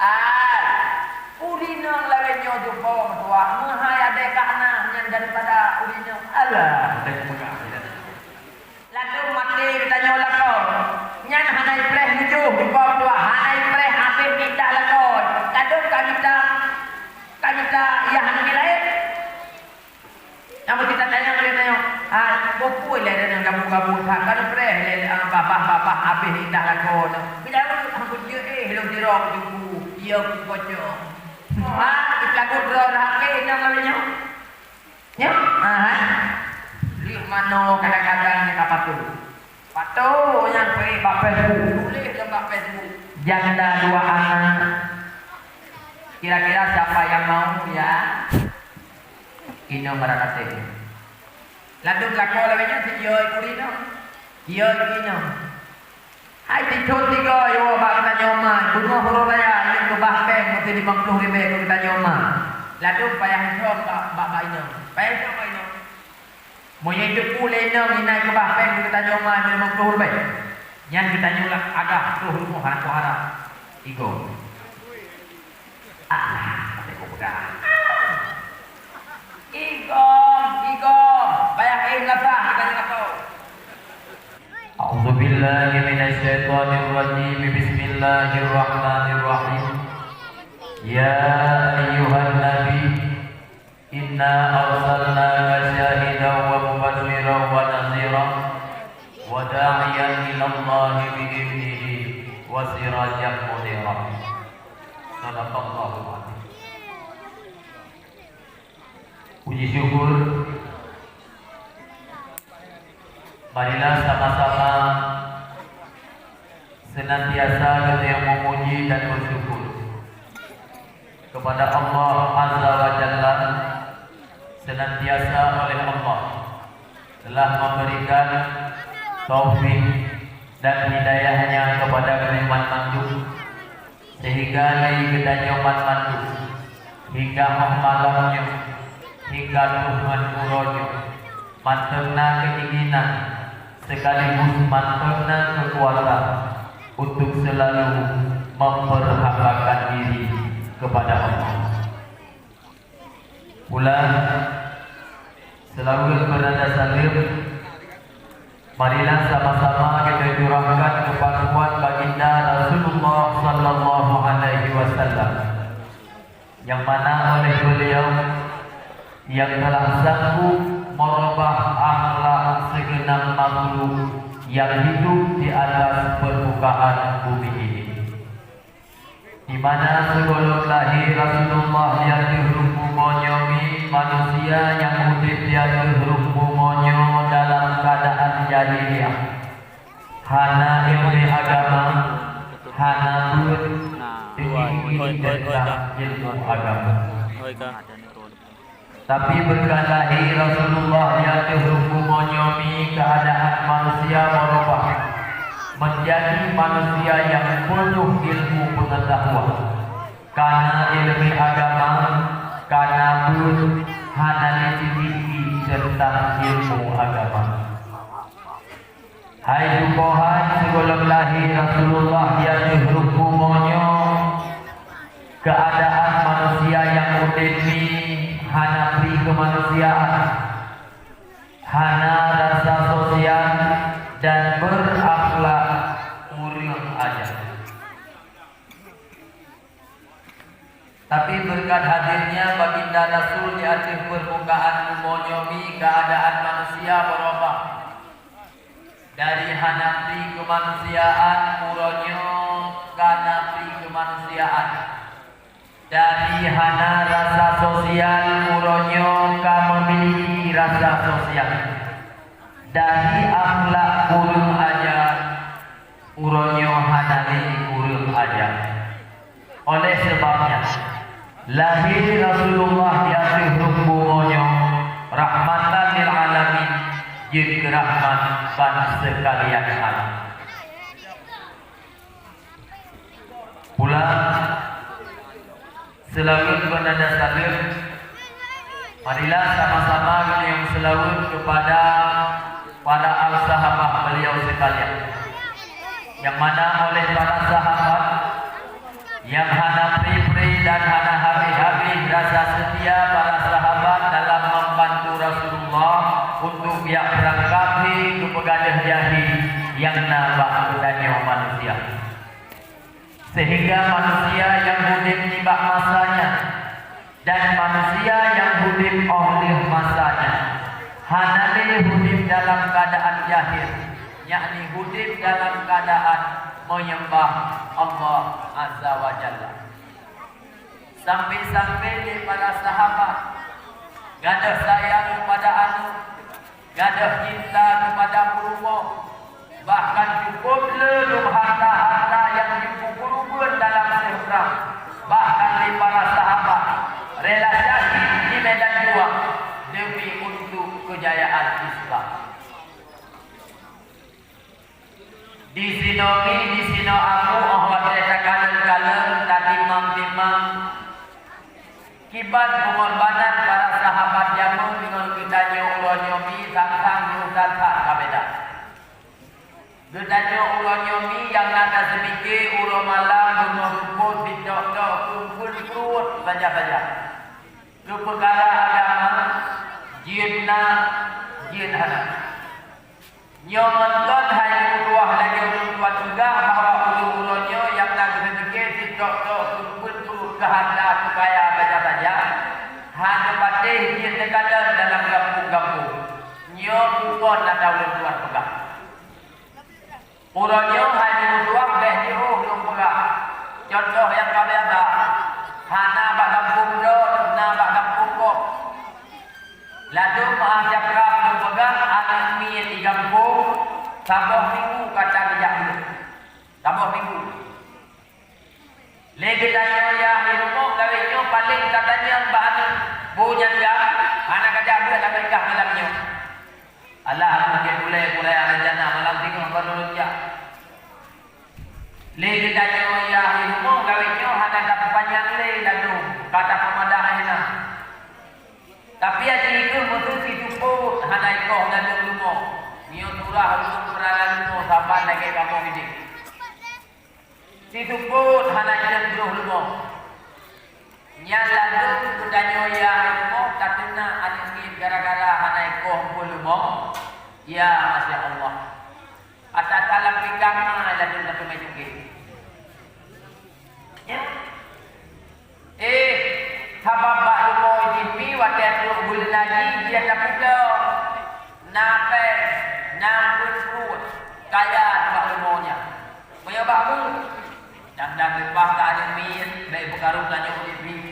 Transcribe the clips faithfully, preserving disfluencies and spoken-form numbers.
Ai, ureueng inong lagèe nyoe jumpa meutuah, meuhai adèe ka na nyan daripada ureueng inong. Alah, dek peugah. Ladôm maté geutanyoe lakoe. Nyan hana ipreh mujôh jumpa meutuah, hana ipreh habéh iddah lakoe. Ladôm ka mita, ka mita yah nibak laén. Namun kita tanyong lé tanyoe, ah, peue lé tanyoe gabu-gabu that, ka neupreh lé, ah, babah-babah habéh iddah lakoe nyoe. Geujaweueb, "Ampôn jeuet, eh, lôn sidroe keuteumpu, iya ku pocong." Ah, itagut droe rahké inong lagèe nyoe. Nyoe, ah, hai. Lheueh manoe kadang-kadang nyang ka patô. Patô nyang peuék bak Facebook, tuléh lom bak Facebook. Janda dua anak. Kira-kira siapa yang mau, ya? Inong barang até. Ladôm lakoe lagèe nyan, si joi kuri nyoe. Joi kuri nyoe. Hai tithon tiga, yo bak geutanyoe ma, beungoh uroe raya, nyoe keubah péng meusti limong ploh ribèe keu geutanyoe ma. Ladôm payah isom bak, bak, bak inong. Payah isom bak inong. Meunyoe teupeu lé inong inan keubah péng keu geutanyoe ma limong ploh ribèe, nyan geutanyoe lah agah troh rumoh hana kuharap. Igoe. Alah, sampai kupeugah. Igoe, igoe. Payah éh meunasah geutanyoe lakoe. A'udzubillahi minasyaitonirrajim. Bismillahirrahmanirrahim. Ya ayyuhan nabi, inna arsalnaka syahidan wa mubasysyiran wa nadhira, wa da'iyan ilallahi bi idhnihi, wa sirajan munira. Sadaqallahul adzim. Puji syukur. Marilah sama-sama senantiasa geutanyoe meumuji dan bersyukur kepada Allah Azza wa Jalla, senantiasa oleh Allah telah memberikan taufik dan hidayah-Nya kepada geutanyoe mandum, sehingga lé geutanyoe mandum hingga malam nyoe, hingga troh ngon uroe nyoe, mantong na keinginan sekaligus mantong na keukuatan untuk selalu memperhambakan diri kepada Allah. Pulang, seulaweuet beunada saleuem, marilah sama-sama kita curahkan keu paduan Baginda Rasulullah sallallahu alaihi wasallam, nyang mana oleh beliau nyang telah sanggup merubah akhlak segenap makhluk yang hidup di atas permukaan bumi ini. Di mana sigohlom lahé Rasulullah di ateueh rhueng bumoe nyoe, manusia nyang udeb di ateueh rhueng bumoe nyoe dalam keuadaan jahiliyah, hana ileumèe agama, hana beuet, teuinggi teuntang ilmu agama. Tapi beureukat lahé Rasulullah di ateueh rhueng bumoe nyoe, keuadaan manusia meurubah, meunjadi manusia nyang peunoh ilmu peungeutahuan. Kana ileumèe agama, kana beuet, hana lé teuinggi teuntang ilmu agama. Hai tukohan, sigohlom lahé Rasulullah di ateueh rhueng bumoe nyoe, keuadaan manusia nyang udeb nyoe hana pri keumanusiaan, hana rasa sosial dan beurakhlak kureueng aja. Tapi beureukat hadirnya Baginda Rasul di ateueh peurmukaan bumoe nyoe, keuadaan manusia beurubah. Dari hana pri keumanusiaan, uroe nyoe kana pri keumanusiaan. Dari hana rasa sosial, uroe nyoe ka meumiliki rasa sosial. Dari akhlak kureueng aja, uroe nyoe hana lé kureueng aja. Oleh sebab nyan, lahé Rasulullah di ateueh rhueng bumoe nyoe rahmatan lil alamin, jeuet keu rahmat ban seukalian alam. Pulang, seulaweuet beunada saleuem, marilah sama-sama geutanyoe meuseulaweuet keupada para al-sahabah beliau seukalian, nyang mana oleh para sahabat Nyang hana pri-pri dan hana habéh-habéh rasa seutia para sahabat dalam membantu Rasulullah untuk jak prang kafé geupeugadôh jahé nyang na bak geutanyoe manusia. Sehingga manusia nyang udép nibak masa nyan dan manusia nyang udép óh lheueh masa nyan hana lé udép dalam keuadaan jahé, yakni udép dalam keuadaan meunyeumbah Allah Azza wa Jalla. Sampai-sampai lé para sahabat gadôh sayang keupada aneuk, gadôh cinta keupada peurumoh, bahkan cukup le lom harta-harta nyang jipeukeureubeuen dalam seuh prang, bahkan lé para sahabat rela syahid di medan juang demi untuk keujayaan Islam. Disinoe mi, disinoe aku, óh watée takalon-kalon, tatimang-timang kiban peungorbanan para sahabat jameun ngon geutanyoe uroe nyoe mi, sang-sang nyoe that-that ka beda. Geutanyoe uroe nyoe mi nyang na taseumike uroe malam bunoe rumpot, sitok-tok, keumpeuet pruet saja-saja. Keu peukara agama, jeuet na, jeuet hana. Nyoe ngon kon hai meutuah lagée ulôn tuan peugah bahwa ureuëng uroe nyoe nyang na geuseudeuke sitok-tok keumpeuet pruet keu harta keu kaya saja-saja, hana patéh jeuet teukalon dalam gampông-gampông. Nyoe bukon ata ulôn tuan peugah. Uroe nyoe hai meutuah bék jiôh lôn peugah. Cuntoh nyang ka biasa, hana bak gampông droe, na bak gampông gob. Ladôm meu'ah cakap lôn peugah aneuk miet di gampông, saboh minggu ka tan jak beuet. Saboh minggu. Lé geutanyoe nyang di rumoh lawét nyoe paleng tatanyong bak aneuk, "Peue nyan, Kak? Hana kajak beuet lam meukah malam nyoe?" "Alah, mungken ulée-ulée rencana malam singoh baru lôn jak." Lé geutanyoe nyang di rumoh lawét nyoe hana tapeupanyang lé ladôm, ka tapeumadah hina. Tapi aci kheueh meuseuti tupot hana ikoh ladôm rumoh, nyoe surah ulôn peurala rumoh saban lagée kamoe udeb. Siteupot hana jeuet troh leumo. Nyan ladôm geutanyoe ya rumoh tateunak aneuk miet gara-gara hana ikoh peue leumo. Ya, masya Allah. Ata-ata lam tikang na ladôm tateumé cukée. Ya. Eh, sabab bak leumo jih pih watée trok buleuen haji jih tapeudong. Na péng, na peuet pruet, kaya bak leumo nyan. Meunyoe bak buet, dang-dang leupah keu aneuk miet, bék beukaru tanyoe udeb pih.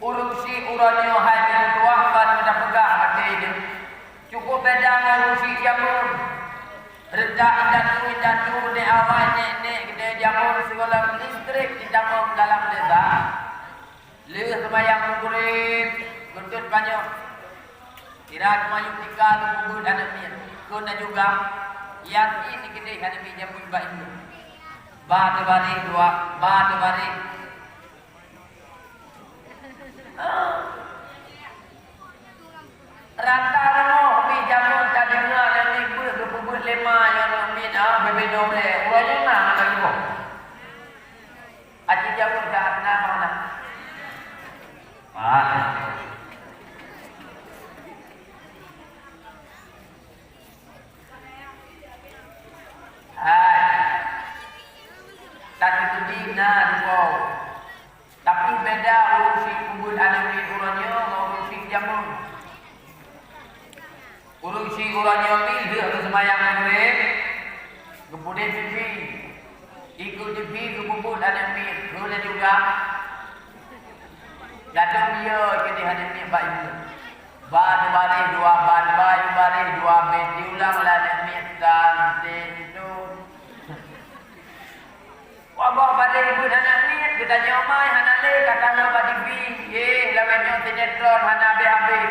Ureuëng syiek uroe nyoe hai meutuah ban meudapeugah até jih. Cukup beda ngon ureuëng syiek jameun. Redak indatu-indatu, nék awai, nék-nék geude jameun sigohlom listrik jitamong dalam desa. Lheueh seumayang Maghrib, geutot panyöt. Sira teuma yue tika geupeubuet aneuk miet. Kheun laju gam, yakin keudeh aneuk miet jameun bak ibu. Ba teubaréh dua, ba teubaréh. Rata rumoh mi jameun tadeungoe lé beuet geupeubuet lé ma nyoe nyoe miet, ah, bebe dobre. Uroe nyoe na lagée boh. Aci jameun dak na bang na. Ah. Hai. Tapi tu di na di bawah. Tapi beda ureuëng syiek peubuet aneuk miet uroe nyoe ngon ureuëng syiek jameun. Ureuëng syiek uroe nyoe mi lheueh geuseumayang Maghrib, geuputéh pipi, ikot pipi geupeubuet aneuk miet, kheun laju gam. Ladôm yo keudeh aneuk miet bak ibu. Ba teubaréh dua ban, ba teubaréh dua bét, diulang lé aneuk miet tan, ten, tun. Wabah bari beuet hana niet, geutanyoe mai hana lé, ka tanoh bak tivi, yeh, lawét nyoe sinetron hana habéh-habéh.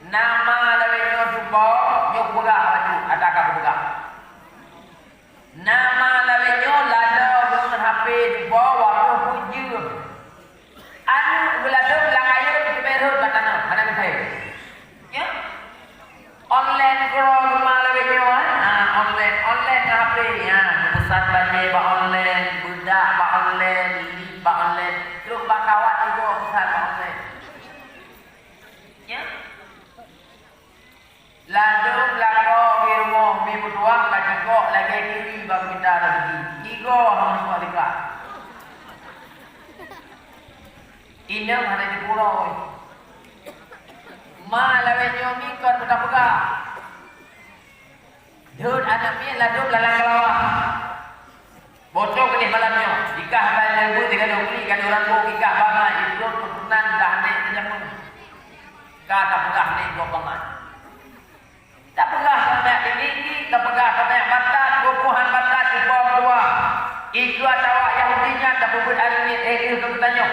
Nama lawét nyoe cupo, nyoe peugah bacut, ata ka peugah. Nama lawét nyoe laloe deungon H P cupo, waktu peujeuem. Aneuk geuladôm lam ayôn keubeurôt bak tanoh, hana geuthèe. Ya? Online keudroe teuma lagèe nyoe, eh? Ha, online, online ngon H P, ya. Pesan bajèe bak online, beudak online, li bak online, trok bak kawat juga pesan bak online. Ya. Ladôm lakoe di rumoh mi meutuah ka jikok lagèe kiwi bak mita rezeki. Igoe hana jikok dekat. Inong hana jipuloi. Ma lawét nyoe mi kon meuta peugah. Deuh aneuk miet ladôm lalang keulawa. Bocok keudeh malam nyoe, ikah ban leumbut sigoe klik keu ureueng bôh, ikah bama ibrot keuturonan dah nèk teujameun. Ka tapeugah nèk gob bama. Tapeugah keu aneuk ini, tapeugah keu aneuk batat, bubuhan batat di pom dua. Ikeu atawa Yahudi nyan tapeubuet aneuk miet, eh, eh, keu geutanyoe.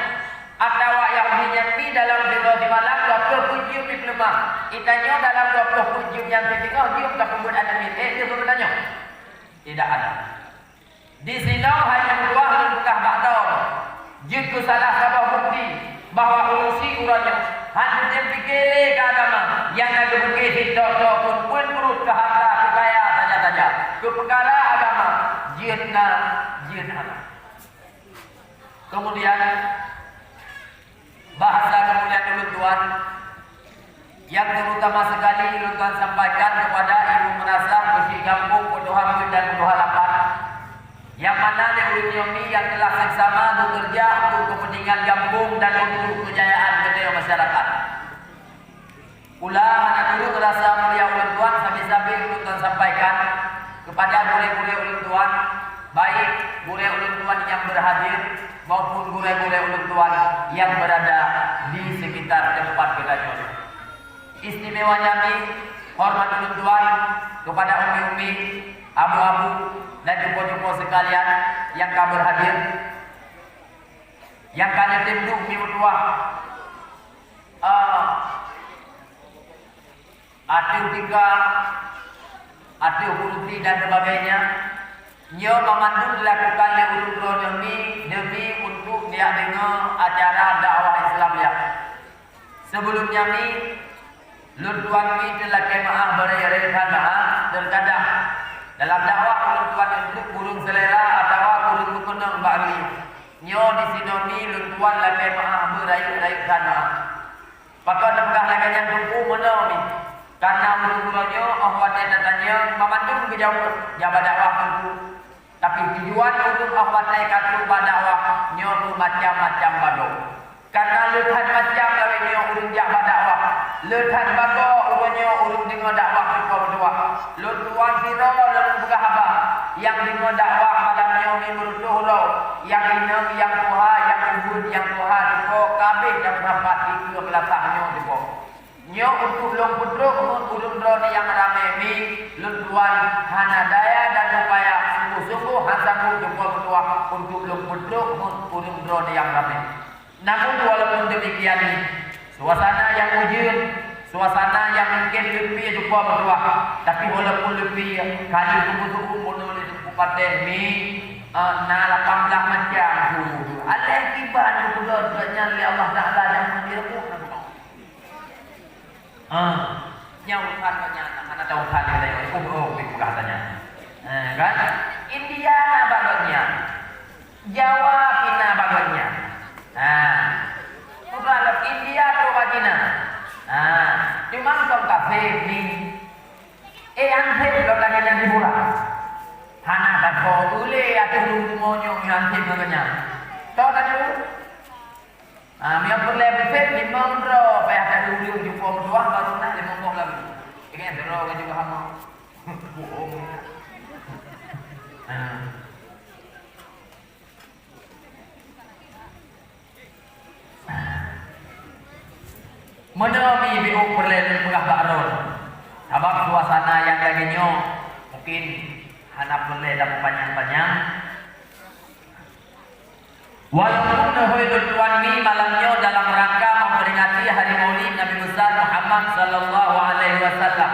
Atawa Yahudi nyan pi dalam sidroe simalam dua ploh peuet jeuem jipeuleumah. Geutanyoe dalam dua ploh peuet jeuem nyan siteungoh jeuem tapeubuet aneuk miet, eh, eh, keu geutanyoe. Tidak ada. Di sinoe hai nyang tuah lôn peugah bak droe, jeuet keu salah saboh bukti bahwa ureueng si uroe nyoe hana kutem pike lé keu agama, nyang na geupike sitok-tok pun peuet pruet keu harta keu kaya saja-saja, keu peukara agama jeuet na jeuet hana. Kemudian, bahasa kemuliaan ulôn tuan, yang terutama sekali ulôn tuan sampaikan kepada ibu meunasah beusyik gampông Peutuha Peuet dan Peutuha Lapan, yang mana lé ulôn nyoe mi yang telah seksama bekerja untuk kepentingan gampông dan untuk kejayaan keudroe masyarakat. Pula hana turut rasa mulia ulôn tuan sabe-sabe ulôn tuan sampaikan kepada gurée-gurée ulôn tuan, baik gurée ulôn tuan nyang berhadir maupun gurée-gurée ulôn tuan nyang berada di sekitar tempat geutanyoe. Istimewanya mi hormat ulôn tuan kepada umi-umi, abu-abu, dan cupo-cupo sekalian nyang ka berhadir, nyang ka neutem duek mi meutuah. Ah, ateueh tika, ateueh kursi dan sebagainya, nyoe banmandum dilakukan lé ulôn droeneuh mi demi untuk jak deungoe acara dakwah Islamiyah. Sebelumnya mi, lôn tuan mi teulakée meu'ah beuraya-raya that meu'ah, terkadang dalam dakwah ulôn tuan nyoe kureueng selera atawa kureueng meukeunong bak riuh. Nyoe disinoe mi lôn tuan lakée meu'ah beuraya-raya that meu'ah. Pakon neupeugah lagée nyan Teungku meunoe mi? Kareuna ureuëng uroe nyoe óh watée tatanyong banmandum geujaweueb jak bak dakwah Teungku. Tapi tujuan ureuëng óh watée ka trok bak dakwah nyoe meumacam-macam bagoe. Kareuna le that macam lawét nyoe ureuëng jak bak dakwah, le that bagoe uroe nyoe ureuëng deungoe dakwah teuka meutuah. Lôn tuan sidroe lôn peugah haba, nyang deungoe dakwah malam nyoe mi meureutoh droe, nyang inong, nyang tuha, nyang ubit, nyang tuha teuko, ka abéh tameusapat dikeue beulatang nyoe teuko. Nyoe untuk lôn peutrok ngon ureuëng droeneuh nyang ramé mi, lôn tuan hana daya dan upaya, sunggoh-sunggoh hana sanggob teuko meutuah untuk lôn peutrok ngon ureuëng droeneuh nyang ramé. Namun walaupun demikian, suasana nyang ujeuen, suasana nyang mungken leupie teuko meutuah, tapi walaupun leupie, ka lheueh teupeu bunoe lé Teungku Pateh mi, eh, na lapan blah macam tu. Aléh kiban geupeudong geuh nyan lé Allah Taala nyang meudireuk na bunoe. Ah, nyang urusan geuh nyan, hana tahu urusan geuh nyan. Oh, oh, peugah tanya. Eh, kan? India na bak geuh nyan. Jawa pih na bak geuh nyan. Ha. Peugah lom India tu bak Cina. Ha. Cuma kon kafé ni. Eh, anseb lom lagée nyan hiburan. Hana tathô ulée ateueh rumoh nyoe anseb lagée nyan. Tahu tak tu? Ah, meunyoe peureulée beuseb limong droe payah that ureuëng jumpa meutuah baru na limong boh lagi. Ingat droe kan juga hama. Bohong. Ah. Meunoe mi biôk peureulée lôn peugah bak droe. Sabab suasana nyang lagée nyoe mungkin hana peureulée tapeupanjang-panjang. Walaupun neuhôi lôn tuan mi malam nyoe dalam rangka memperingati Hari Maulid Nabi Besar Muhammad sallallahu alaihi wasallam,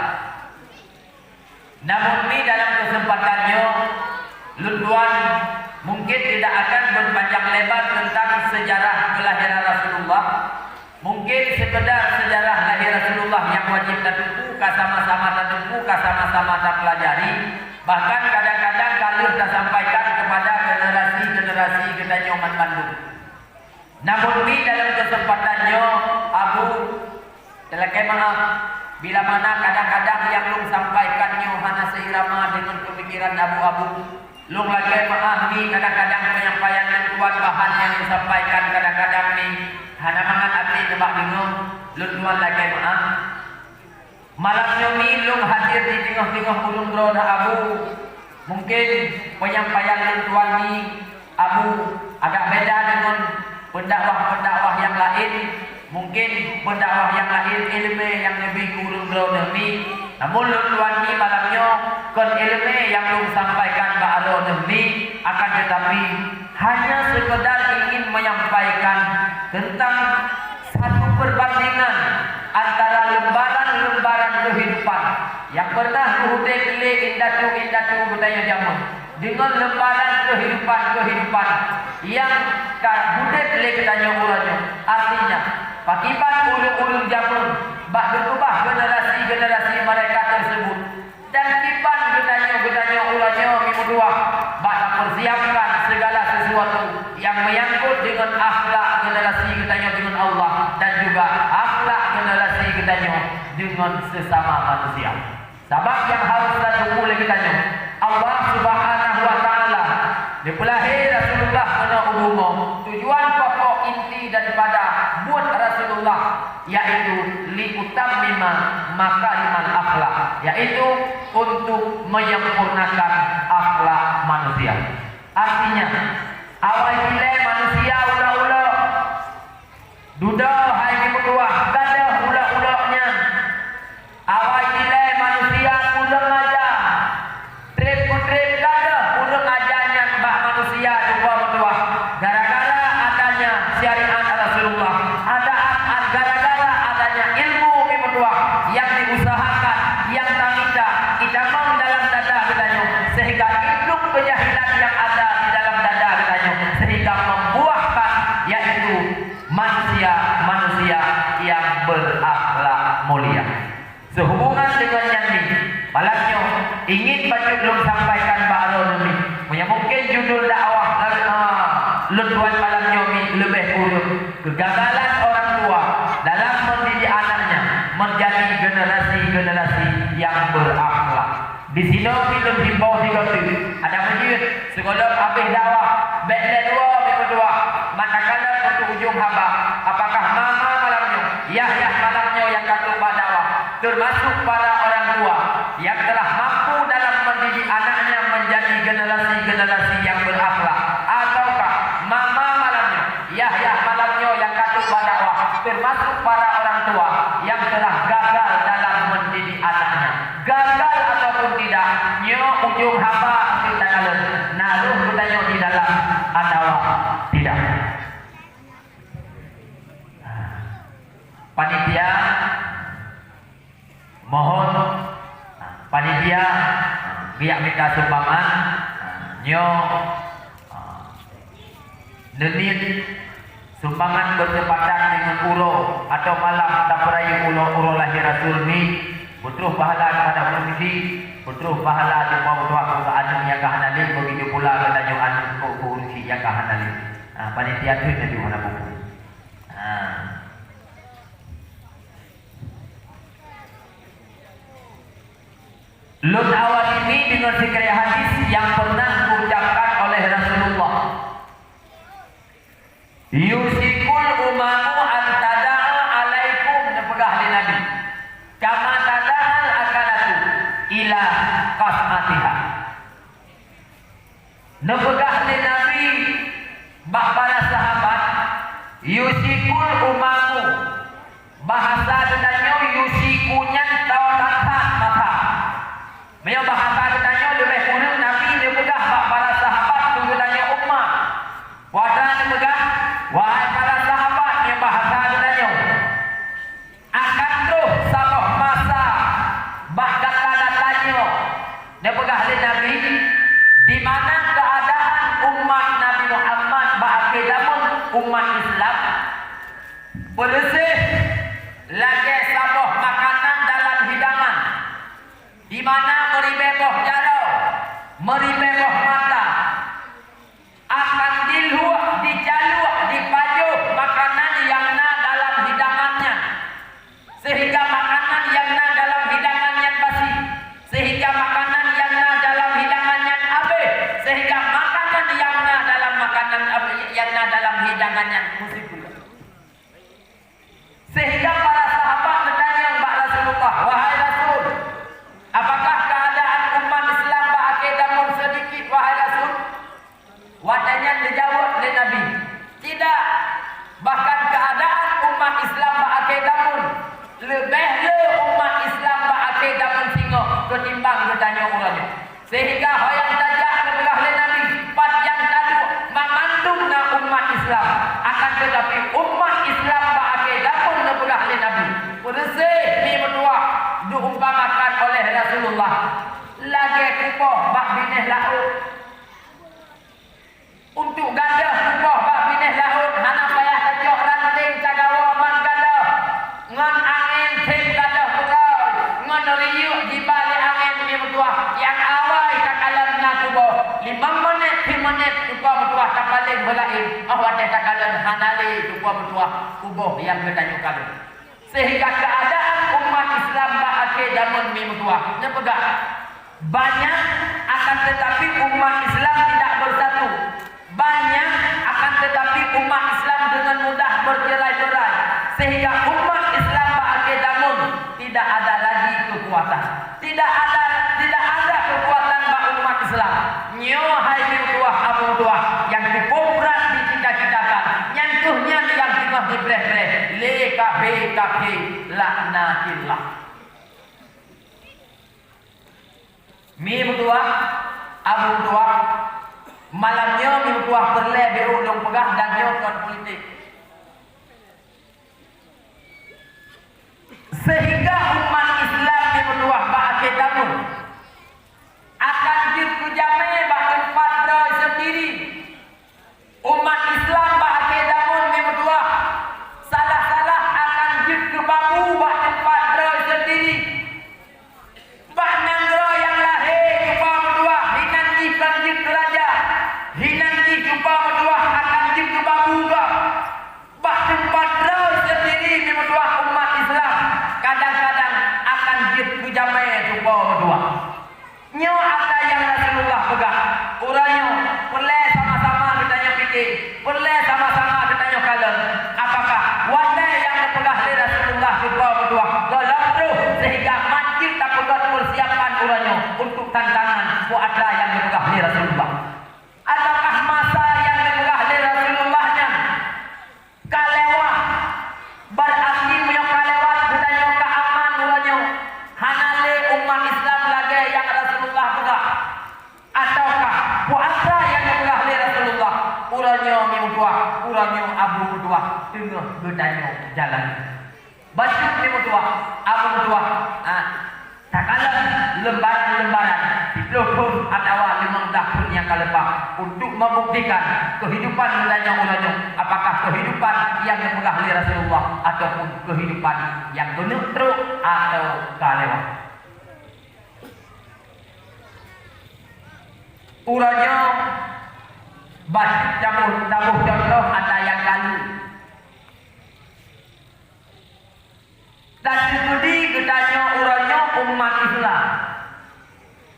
namun mi dalam kesempatan nyoe, lôn tuan mungkin tidak akan berpanjang lebar tentang sejarah kelahiran Rasulullah. Mungkin sekedar sejarah lahir Rasulullah nyang wajib tateupue, ka sama-sama tateupue, ka sama-sama tapelajari. Bahkan kadang-kadang ka tasampaikan kepada generasi-generasi geutanyoe banmandum. Namun mi dalam kesempatan nyoe, Abu, talakée meu'ah, bila mana kadang-kadang nyang lôn sampaikan nyoe hana seirama deungon peumikiran Abu-abu. Lôn lakée meu'ah mi kadang-kadang penyampaian lôn tuan bahan nyang lôn sampaikan kadang-kadang mi hana mangat até nibak deungoe, lôn tuan lakée meu'ah. Malam nyoe mi lôn hadir di teungoh-teungoh ureuëng droeneuh Abu. Mungken penyampaian lôn tuan mi Abu agak beda deungon pendakwah-pendakwah nyang laén. Mungken pendakwah nyang laén iéleumé nyang leubeh keu ureuëng droeneuh mi. Namun lôn tuan mi malam nyoe kon iéleumé nyang lôn sampaikan bak droeneuh mi, akan tetapi hanya sekedar ingin menyampaikan tentang satu perbandingan antara lembaran-lembaran kehidupan yang pernah geuudeb lé indatu-indatu geutanyoe jameun deungon lembaran kehidupan-kehidupan yang ka udeb lé geutanyoe uroe nyoe. Artinya, pakiban ureuëng-ureuëng jameun bak geukeubah generasi-generasi mereka tersebut. Dan kiban geutanyoe, geutanyoe uroe nyoe mi meutuah bak tapeusiapkan segala sesuatu nyang menyangkut deungon akhlak generasi geutanyoe deungon Allah dan juga akhlak generasi geutanyoe deungon sesama manusia. Sabab nyang harôh tatupeue lé geutanyoe, Allah Subhanahu wa Ta'ala neupeulahé Rasulullah keunoe u bumoe. Tujuan pokok inti daripada buet Rasulullah yaitu liutammima makarimal akhlak, yaitu untuk menyempurnakan akhlak manusia. Artinya, awai dilée manusia ulok-ulok, dudoe hai meutuah gadôh ulok-ulok nyan. Awai dilée manusia kureueng aja, treb-peutreb gadôh kureueng aja nyan bak manusia tuha meutuah. Gara-gara adanya syariat Rasulullah, ada gara-gara adanya ilmu mi meutuah yang diusahakan, yang tamita, itamong dalam dada geutanyoe, sehingga induk keujahilan yang ada di dalam dada geutanyoe, sehingga membuahkan, yaitu manusia-manusia yang berakhlak mulia. Seuhubungan deungon nyan mi, malam nyoe ingin bacut lôn sampaikan bak droeneuh mi. Meunyoe mungken judul dakwah lôn, ah, lôn tuan malam nyoe mi leubeh kureueng, kegagalan orang tua dalam mendidik anaknya menjadi generasi-generasi yang berakhlak. Di sinoe mi lôn himbau sigoe teuk, adak meujeuet, sigohlom habéh dakwah, bék lé dua mi meutuah, manakala keu ujong haba, apakah mama malam nyoe, yah-yah malam nyoe nyang ka trok bak dakwah, termasuk para orang tua yang telah mampu dalam mendidik anaknya menjadi generasi-generasi yang berakhlak, ataukah mama malam nyoe, yah-yah malam nyoe nyang ka trok bak dakwah, termasuk para orang tua yang telah gagal dalam mendidik anaknya. Gagal ataupun tidak, nyoe ujong haba akhé takalon, na roh geutanyoe di dalam atawa tidak. Panitia, mohon, panitia, biak mita sumbangan, nyoe, neuniet sumbangan bertepatan dengan uroe atau malam tapeurayeuk uroe, uroe lahé Rasul mi, beutroh pahala kepada ureuëng miskin, beutroh pahala teuma beutuah keu aneuk nyang ka hana lé, begitu pula geutanyoe aneuk keu, keu ureuëng syiek nyang ka hana lé. Ah, panitia treuk laju hana buku. Ah. Lôn awali mi deungon sikrek hadis nyang pernah geuucapkan oleh Rasulullah. "Yusyikul umamu an tada'a alaikum," neupeugah lé Nabi, "kama tada'al akalatu ila qas'atiha." Neupeugah lé Nabi bak para sahabat, "Yusyikul umamu." Bahasa geutanyoe yusyiku nyan tao that-that masa. Meunyoe bahasa geutanyoe leubeh kureueng, Nabi neupeugah bak para sahabat keu geutanyoe umat. Peue neupeugah, "Wahai para sahabat," nyan bahasa geutanyoe, "akan troh saboh masa bak gata-gata nyoe," neupeugah lé Nabi, "di mana keuadaan umat Nabi Muhammad bak akhé zaman, umat Islam, beureuséh lagée saboh makanan dalam hidangan, di mana meuribée boh jaroe, Meuribée boh mata, akan diluek, dicalok, dipajoh makanan nyang na dalam hidangan nyan, sehingga makanan nyang na dalam hidangan nyan basi, sehingga makanan nyang na dalam hidangan nyan habéh, sehingga makanan nyang na dalam makanan, nyang na dalam hidangan nyan meusipeue. Sehingga para sahabat geutanyong bak Rasulullah, "Wahai Rasul, apakah keuadaan umat Islam bak akhé zaman seudikit, wahai Rasul?" Watée nyan geujaweueb lé Nabi, "Tidak, bahkan keuadaan umat Islam bak akhé zaman leubeh le umat Islam bak akhé zaman singoh keutimbang geutanyoe uroe nyoe." Sehingga ho nyang tajak neupeugah lé Nabi, pat nyang taduek, banmandum na umat Islam. Akan teutapi umat Islam bak akhé zaman neupeugah lé Nabi, peureuséh mi meutuwah diumpamakan oleh Rasulullah lagée kuboh bak binéh laôt. Untuk gadôh kuboh bak binéh laôt hana payah tacok ranting tagawoe ban gadôh, ngon angén seb gadôh beurôi, ngon riyeuk jiba lé angén mi meutuwah. Nyang awai takalon na kuboh, limong menit, simenit cuba meutuwah tapaleng beulaén, óh watée takalon hana lé cuba meutuwah kuboh nyang geutanyoe kalon. Sehingga keuadaan umat Islam bak akhé zaman mi meutuwah neupeugah, banyak, akan teutapi umat Islam tidak bersatu. Banyak, akan teutapi umat Islam dengan mudah bercerai-berai. Sehingga umat Islam bak akhé zaman tidak ada lagi kekuatan. Tidak ada, tidak ada kekuatan bak umat Islam. Nyoe hai meutuwah, abu tuwah nyang cukup brat dicita-citakan. Nyan keuh nyan nyang teungoh jipreh-preh lé kafé-kafé laknatillah. Mi meutuwah, abu tuwah, malam nyoe mi meutuwah peureulée beu lôn peugah dan nyoe kon politik. Sehingga umat Islam mi meutuwah bak akhé zaman akan jeuet keu jamé bak teumpat droe sendiri. Umat Islam bak akhé zaman mi meutuwah salah-salah akan jeuet keu babu bak teumpat droe sendiri. Bak nanggroe nyang lahé cuba meutuwah, hinan jih kon jeuet keu raja, hinan jih cuba meutuwah akan jeuet keu babu gob. Bak teumpat droe sendiri mi meutuwah umat Islam, kadang-kadang akan jeuet keu jamé cuba meutuwah. Nyoe atra nyang Rasulullah peugah. Uroe nyoe peureulée sama-sama geutanyoe pike, peureulée sama-sama geutanyoe kalon, apakah watée nyang geupeugah lé Rasulullah cuba meutuwah gohlom troh sehingga manjeuet tapeugét peusiapan uroe nyoe untuk tantangan peue atra nyang geupeugah lé Rasulullah? Ataukah masa nyang geupeugah lé Rasulullah nyan ka lewat? Berarti meunyoe ka lewat, geutanyoe ka aman uroe nyoe. Hana lé umat Islam lagée nyang Rasulullah peugah. Ataukah peue atra nyang geupeugah lé Rasulullah, uroe nyoe mi meutuwah, uroe nyoe abu meutuwah teungoh geutanyoe jalan. Bacut mi meutuwah, abu meutuwah, ha, takalon lembaran-lembaran, siplôh thon atawa limong blah thon nyang ka leupah, untuk membuktikan kehidupan geutanyoe uroe nyoe, apakah kehidupan nyang geupeugah lé Rasulullah ataupun kehidupan nyang keuneuk trok atau ka lewat. Uroe nyoe, bah taboh, taboh contoh ata nyang ka lheueh. Tateupeudi geutanyoe uroe nyoe umat Islam.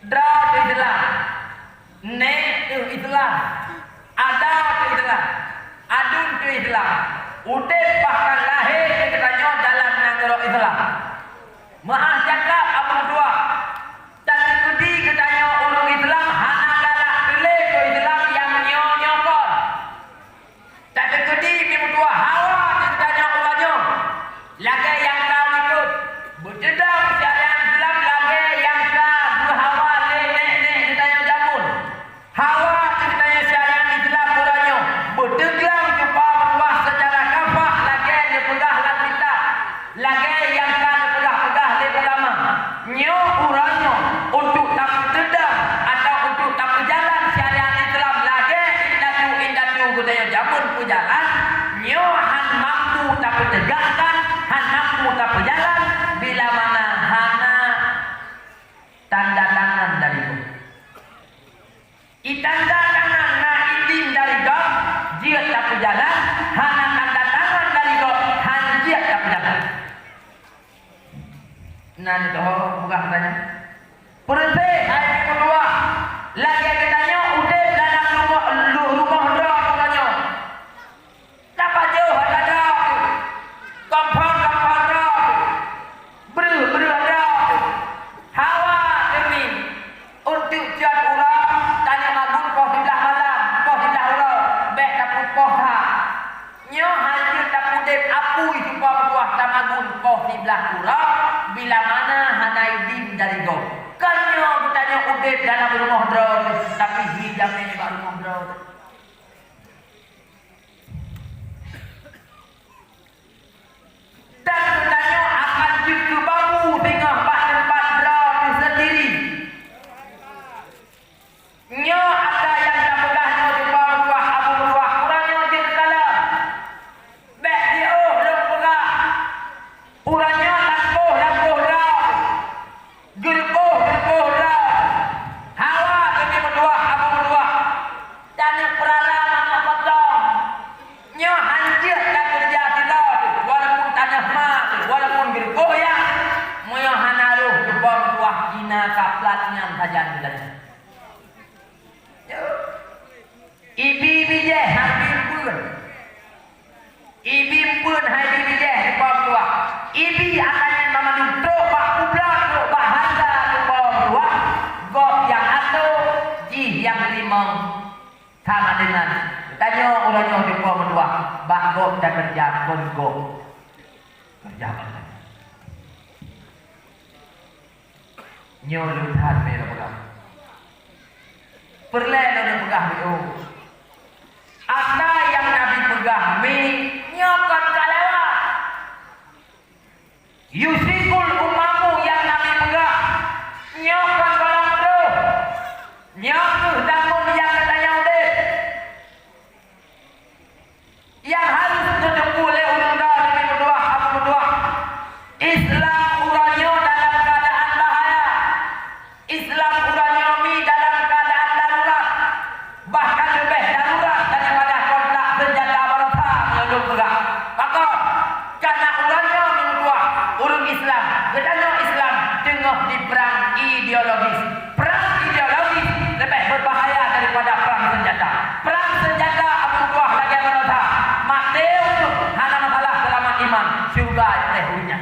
Droe teu Islam, nék teu Islam, adat teu Islam, aduen teu Islam, udeb bahkan lahé geutanyoe dalam nanggroe Islam. Meu'ah jakab abu tuah, tateupeudi geutanyoe ureuëng Islam hana galak teuléh keu Islam nyang nyoe-nyoe kon. Tateupeudi mi meutuah hawa geutanyoe uroe nyoe, lagée nyang ka likot, beuteudong syariat Islam lagée nyang ka geuhawa lé nék-nék geutanyoe jameun. Hawa geutanyoe syariat Islam uroe nyoe beuteuglang cuba meutuah seucara kafah lagée neupeugah lam kitab, lagée nyang ka neupeugah-peugah lé ulama. Nyoe uroe nyoe untuk tapeuteudong atawa untuk tapeujalan syariat Islam lagée indatu-indatu geutanyoe jameun peujalan, nyoe han mampu tapeuteugakkan, han mampu tapeujalan bila mana hana tanda tangan dari geuh. jalan, hana tanda tangan dari gob, hanjeuet tapeujalan. Na neudoh peugah geutanyoe. Peureuséh hai meutuah, lagée geutanyoe udeb dalam rumoh, lu-, rumoh droe geutanyoe. Tapajoh ata droe, kompon-kompon droe, breuh-breuh droe, hawa teumi. Eunteuk cot uroe, tanyoe magun poh siblaih malam, poh siblaih uroe, bék tapeupoh that. Nyoe hanjeuet tapeudeb apui cupa meutuah tamagun poh siblaih uroe, bila mana hana idin dari gob. Kon nyoe geutanyoe udeb dalam rumoh droe, tapi hi jamé bak rumoh droe. Dan geutanyoe akan jeuet keu babu singoh bak teumpat droe teuh seundiri. Nyoe ata nyang tapeugah nyoe cupa meutuah, abu meutuah, uroe nyoe jeuet kala. Bék jiôh lôn peugah, uroe nyoe lampôh-lampôh droe. Geureuboh-geureuboh droe, hawa teumi meutuah, abu meutuah, taneuk peurara mangat potong. Nyoe hanjeuet takeureuja sidroe teuh, walaupun tanoh ma teuh, walaupun geureuboh ya, meunyoe hana roh cupa meutuah, jina ka plat nyan sajan geutanyoe. Ibi bijéh hai bi eumpeuen. Ibi eumpeuen hai bi bijéh cupa meutuah. Ibi akan nyan banmandum trok bak kubloe, trok bak hareuga cupa meutuah. Gob nyang asoe, jih nyang teurimong. Sama deungon geutanyoe uroe nyoe cupa meutuah, bak gob takeureuja kon gob. Keureuja bak geutanyoe. Nyoe lôn that mé lôn peugah. Peureulée lôn peugah beuo. Ata nyang Nabi peugah mi nyoe kon ka lewat. Yusyikul umamu nyang Nabi peugah nyoe kon gohlom troh. Nyoe kheueh damun nyang geutanyoe udeb. Nyang harôh neuteupeue lé ureuëng droe nyang meutuah, abu meutuah. Islam uroe nyoe dalam keuadaan bahaya. Islam uroe nyoe mi dalam keuadaan darurat. Bahkan leubeh darurat daripada kontak seunjata barosa meunurot peugah. Pakon? Karena uroe nyoe meutuah ureuëng Islam, geutanyoe Islam teungoh diperang ideologis. Perang ideologis leubeh beubahaya daripada perang seunjata. Perang seunjata abu buah lagée barosa, maté ureuëng hana masalah seulamat iman, syeuruga teuh ureuëng nyan.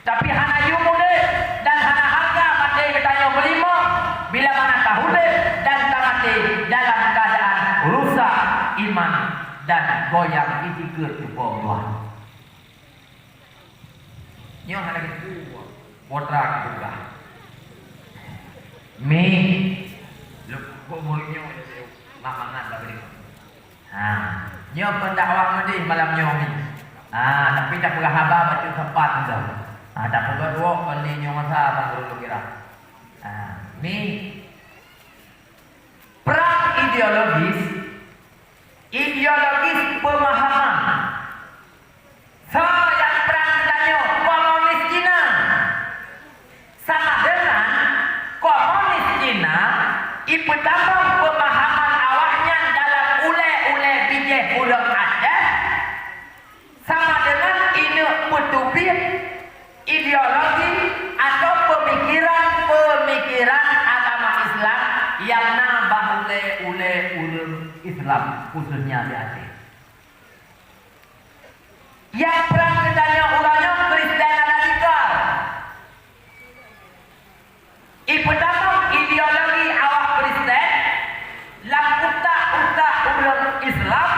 Tapi hana yum udeb dan hana hareuga maté geutanyoe meulimong bila mana ka udeb dan ka maté dalam keuadaan rusak iman dan goyang itikeuet keu Po Allah. Nyoe hana geuteupeue, putra geupeugah. Mi, lôn kok murit nyoe, mak mangat bak geuliet. Ha, nyoe pendakwah meudeh malam nyoe mi. Ha, tapi tapeugah haba bacut sapat enggau. Ha, tapeugah duok kon lé nyoe masa bang ureuëng lôn kira. Ha, mi. Perang ideologis, ideologis pemahaman. Soe nyang prang geutanyoe, komunis Cina. Sama dengan komunis Cina ipeutamong pemahaman awaknyan dalam ulée-ulée bijéh ureuëng Aceh, sama dengan ineuk peuteubiet ideologi atau pemikiran-pemikiran agama Islam nyang na bak ulée-ulée ureuëng Islam, khususnya di Aceh. Nyang prang geutanyoe uroe nyoe Kristen radikal. Ipeutamong ideologi awak Kristen lam utak-utak ureuëng Islam,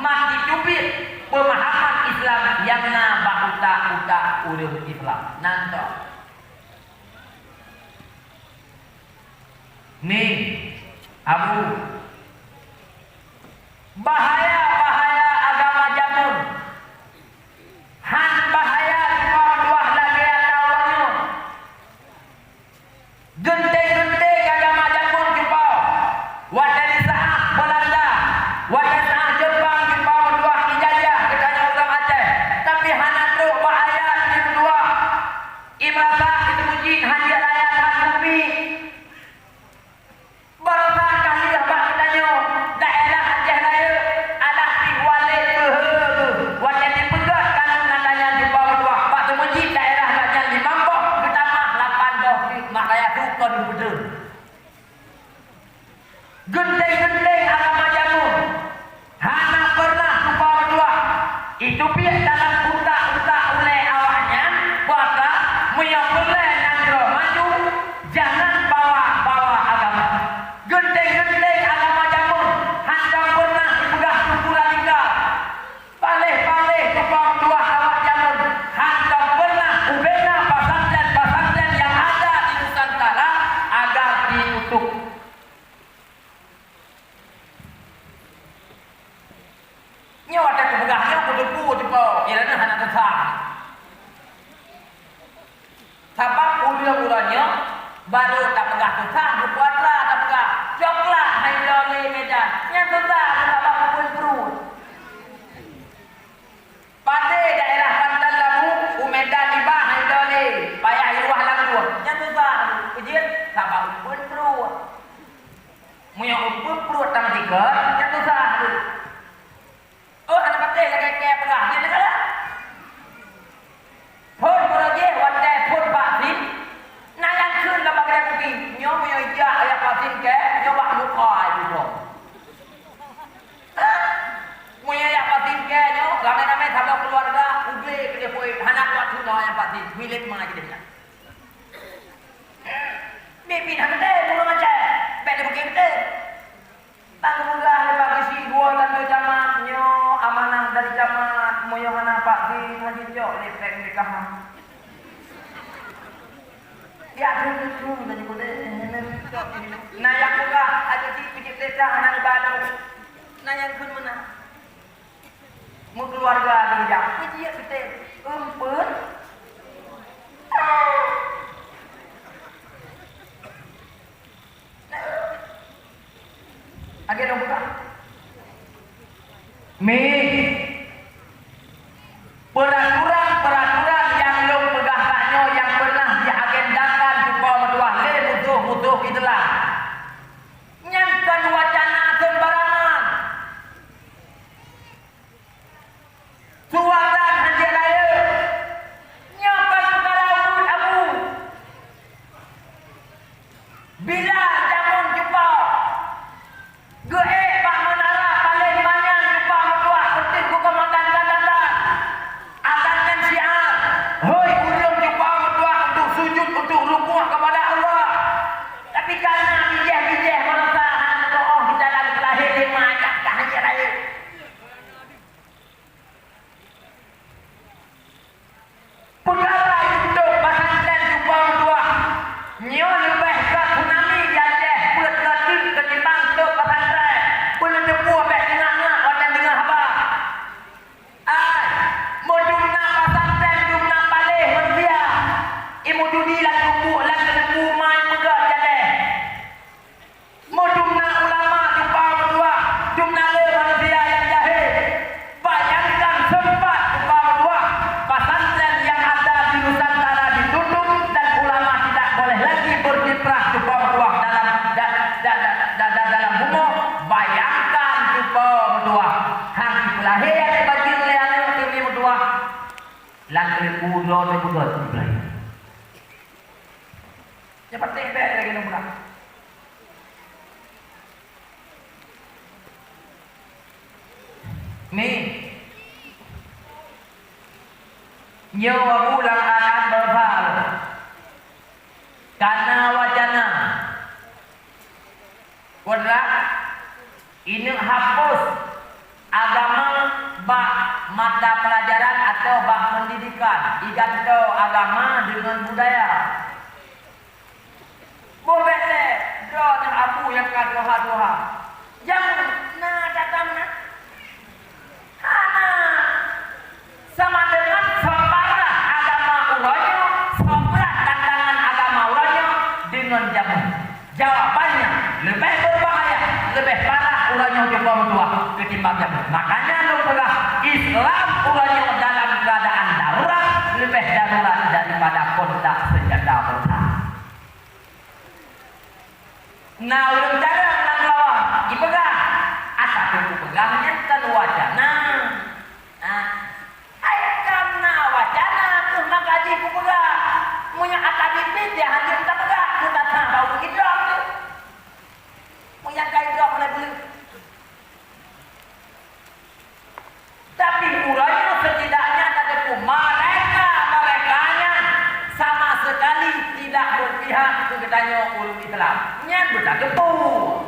mati teubiet pemahaman Islam nyang na bak utak-utak ureuëng Islam. Nan toh. Ni, Abu, bahaya-bahaya agama jameun. Han bahaya cuma meutuah lagée ata uroe nyoe. Geunteng-geunteng agama jameun cuma. Watée di saát Belanda, watée saát Jepang cuma meutuah ijajah geutanyoe ureuëng Aceh. Tapi hana trok bak ayat di meutuah. Imeurasa itu jih hana rakyat that bumi. Barosa ka lheueh bak geutanyoe daerah Aceh Rayeuk, alah Nyoe watèe kupeugah nyoe, kuteupeu teupeu, inan hana susah. Sabab ureueng-ureueng nyoe barô tapeugah susah, geupeu atra tapeugah coklat hana jidong lé Medan. Nyan susah, sabab ubeuen pruet. Padé daerah Panton Labu, u Medan iba hana jidong lé, payah iruwah lam luwah. Nyan susah, peue jeuet? Sabab ubeuen pruet. Meunyoe ubeuen pruet tam sikot, nyan susah. Oh, hana patéh lagèe kèe peugah, jeuet lagèe. Phôn meurajih watèe phôn vaksin, na nyang kheun lam bagian bukit. Nyoe meunyoe jak jak vaksin kèe, nyoe bak muka ai bukon. Meunyoe jak vaksin kèe nyoe, ramé-ramé saboh keuluwarga, u glé keu jipeuék, hana kuat tunoe nyang vaksin, milék ma jideh nyan. Biet-biet hana teuntèe, meunyoe macam, bèk dibukét teuntèe. Ban geupeugah lé Pak Geuchik dua tantu camat, nyoe amanah dari camat, meunyoe hana vaksin, hana jicok lé pèng B K H. Ya, beutôi, beutôi, beutôi. Na nyang peugah, "Aja cit pijit teuka hana ibadah." Na nyang kheun meunan. Meukeuluwarga geujak, "Pijit teuka." Eumpeuen. Lagèe lôn peugah. Mi, peuraturan-peuraturan nyang lôn peugah tanyoe nyang pernah jiagendakan cupa meutuah lé musoh-musoh Islam, nyan kon wacana seumbarangan. Suatan hanjeuet rayeuk. Nyoe kon peukara ubeut abu. Bila jameun cupa geuék bak meunara paleng manyang cupa meutuah, beutôi keu keumandan-mandan. Akan nyan syiar, hôi ureueng cupa meutuah untuk sujud, untuk rukuk kepada Allah. Tapi kana bijéh-bijéh meunasah hana meudoa di dalam lahé lima ayat ka hanjeuet rayeuk. Peukara untuk pesantren cupa meutuah. Nyoe leubeh that tsunami di Aceh peuet keu teuk keutimbang stok pesantren. Peue neuteupeue bèk teungak-ngak watèe deungö haba. Ai, meudum na pesantren dum na paléh manusia. Imuduni lam gubuk lam geubu mai peugöt jadeh. Meudum na ulama cupa meutuah, dum na lé manusia nyang jahé. Bayangkan sempat cupa meutuah, pesantren yang ada di Nusantara ditutup dan ulama tidak boleh lagi berkiprah cupa meutuah dalam da-, da-, da-, da-, da-, dalam bumoe. Bayangkan cupa meutuah, han jipeulahé aneuk bajeung lé aneuk teumi meutuah. Lam keuleumpu droe teuh beugöt jipeulahé. Nyan patéh bèk lagèe nyoe meunan. Ni, nyoe Abu lam keadaan basah. Kana wacana. Kodrat, ineuk hapus agama bak mata pelajaran atau bak pendidikan, igantoe agama deungon budaya. Boh bèk lé, droe nyan abu nyang ka tuha-tuha. Jameun na that meunan? Hana. Sama deungon soe parah agama uroe nyoe, soe brat tantangan agama uroe nyoe deungon jameun. Jawabannya leubeh beubahaya, leubeh parah uroe nyoe cupa meutuah keutimbang jameun. Makanya lôn peugah, Islam uroe nyoe dalam keadaan darurat, leubeh darurat daripada kontak senjata beusa. Na ureueng carông lam Keulawang jipeugah, "Asa keuh kupeugah nyan kon wacana." Nah, hai kon na wacana keuh maka jih kupeugah. Meunyoe ata biet-biet, dia hanjeuet tapeugah, keuh tasa bak ureueng idrop tu. Meunyoe ka idrop hana buleuen. Tapi uroe nyoe setidaknya tateupeue mereka, mereka nyan sama sekali tidak berpihak keu geutanyoe ureueng Islam. Nyan beutateupeue.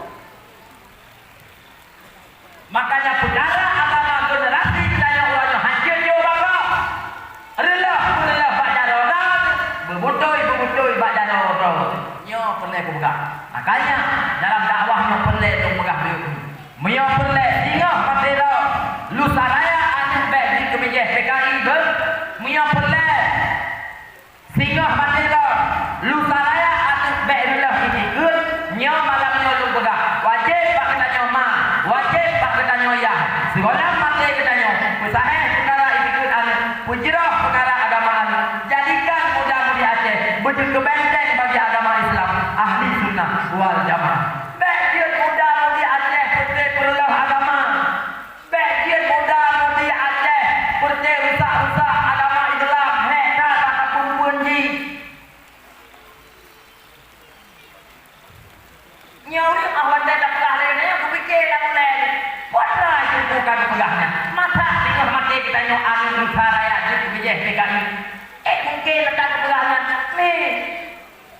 Makanya peukara agama generasi geutanyoe uroe nyoe hanjeuet jeuet bak gob. Reuloh-reuloh bak jaroe droe, beubutôi-beubutôi bak jaroe droe. Nyoe peureulèe kupeugah. Makanya dalam dakwah nyoe peureulèe lôn peugah beuet. Meunyoe peureulèe singoh maté droe, lusa Nyoe peureulée singoh maté lom, lusa raya aneuk bék reuloh jikheun, nyoe malam nyoe lôn peugah, wajéb bak geutanyoe ma, wajéb bak geutanyoe yah. Sigohlom maté geutanyoe, peusahéh peukara jikheun aneuk, peujroh peukara agama aneuk, jadikan muda-mudi Aceh beujeuet keu benteng bagi agama Islam, ahli sunnah wal jamaah. Bék jeuet muda-mudi Aceh peureulée peureuloh agama. Bék jeuet muda-mudi Aceh peureulée rusak-rusak agama Islam, hék that bak peue-peue jih. Nyoe ureuëng ah watée tapeugah lagée nyoe, kupike lam ulée nyoe, peue teuma jeuet bukan peugah nyan. Masa singoh maté geutanyoe aneuk lusa raya jeuet keu bijéh P K I. Eh, mungken ata geupeugah nyan, mi,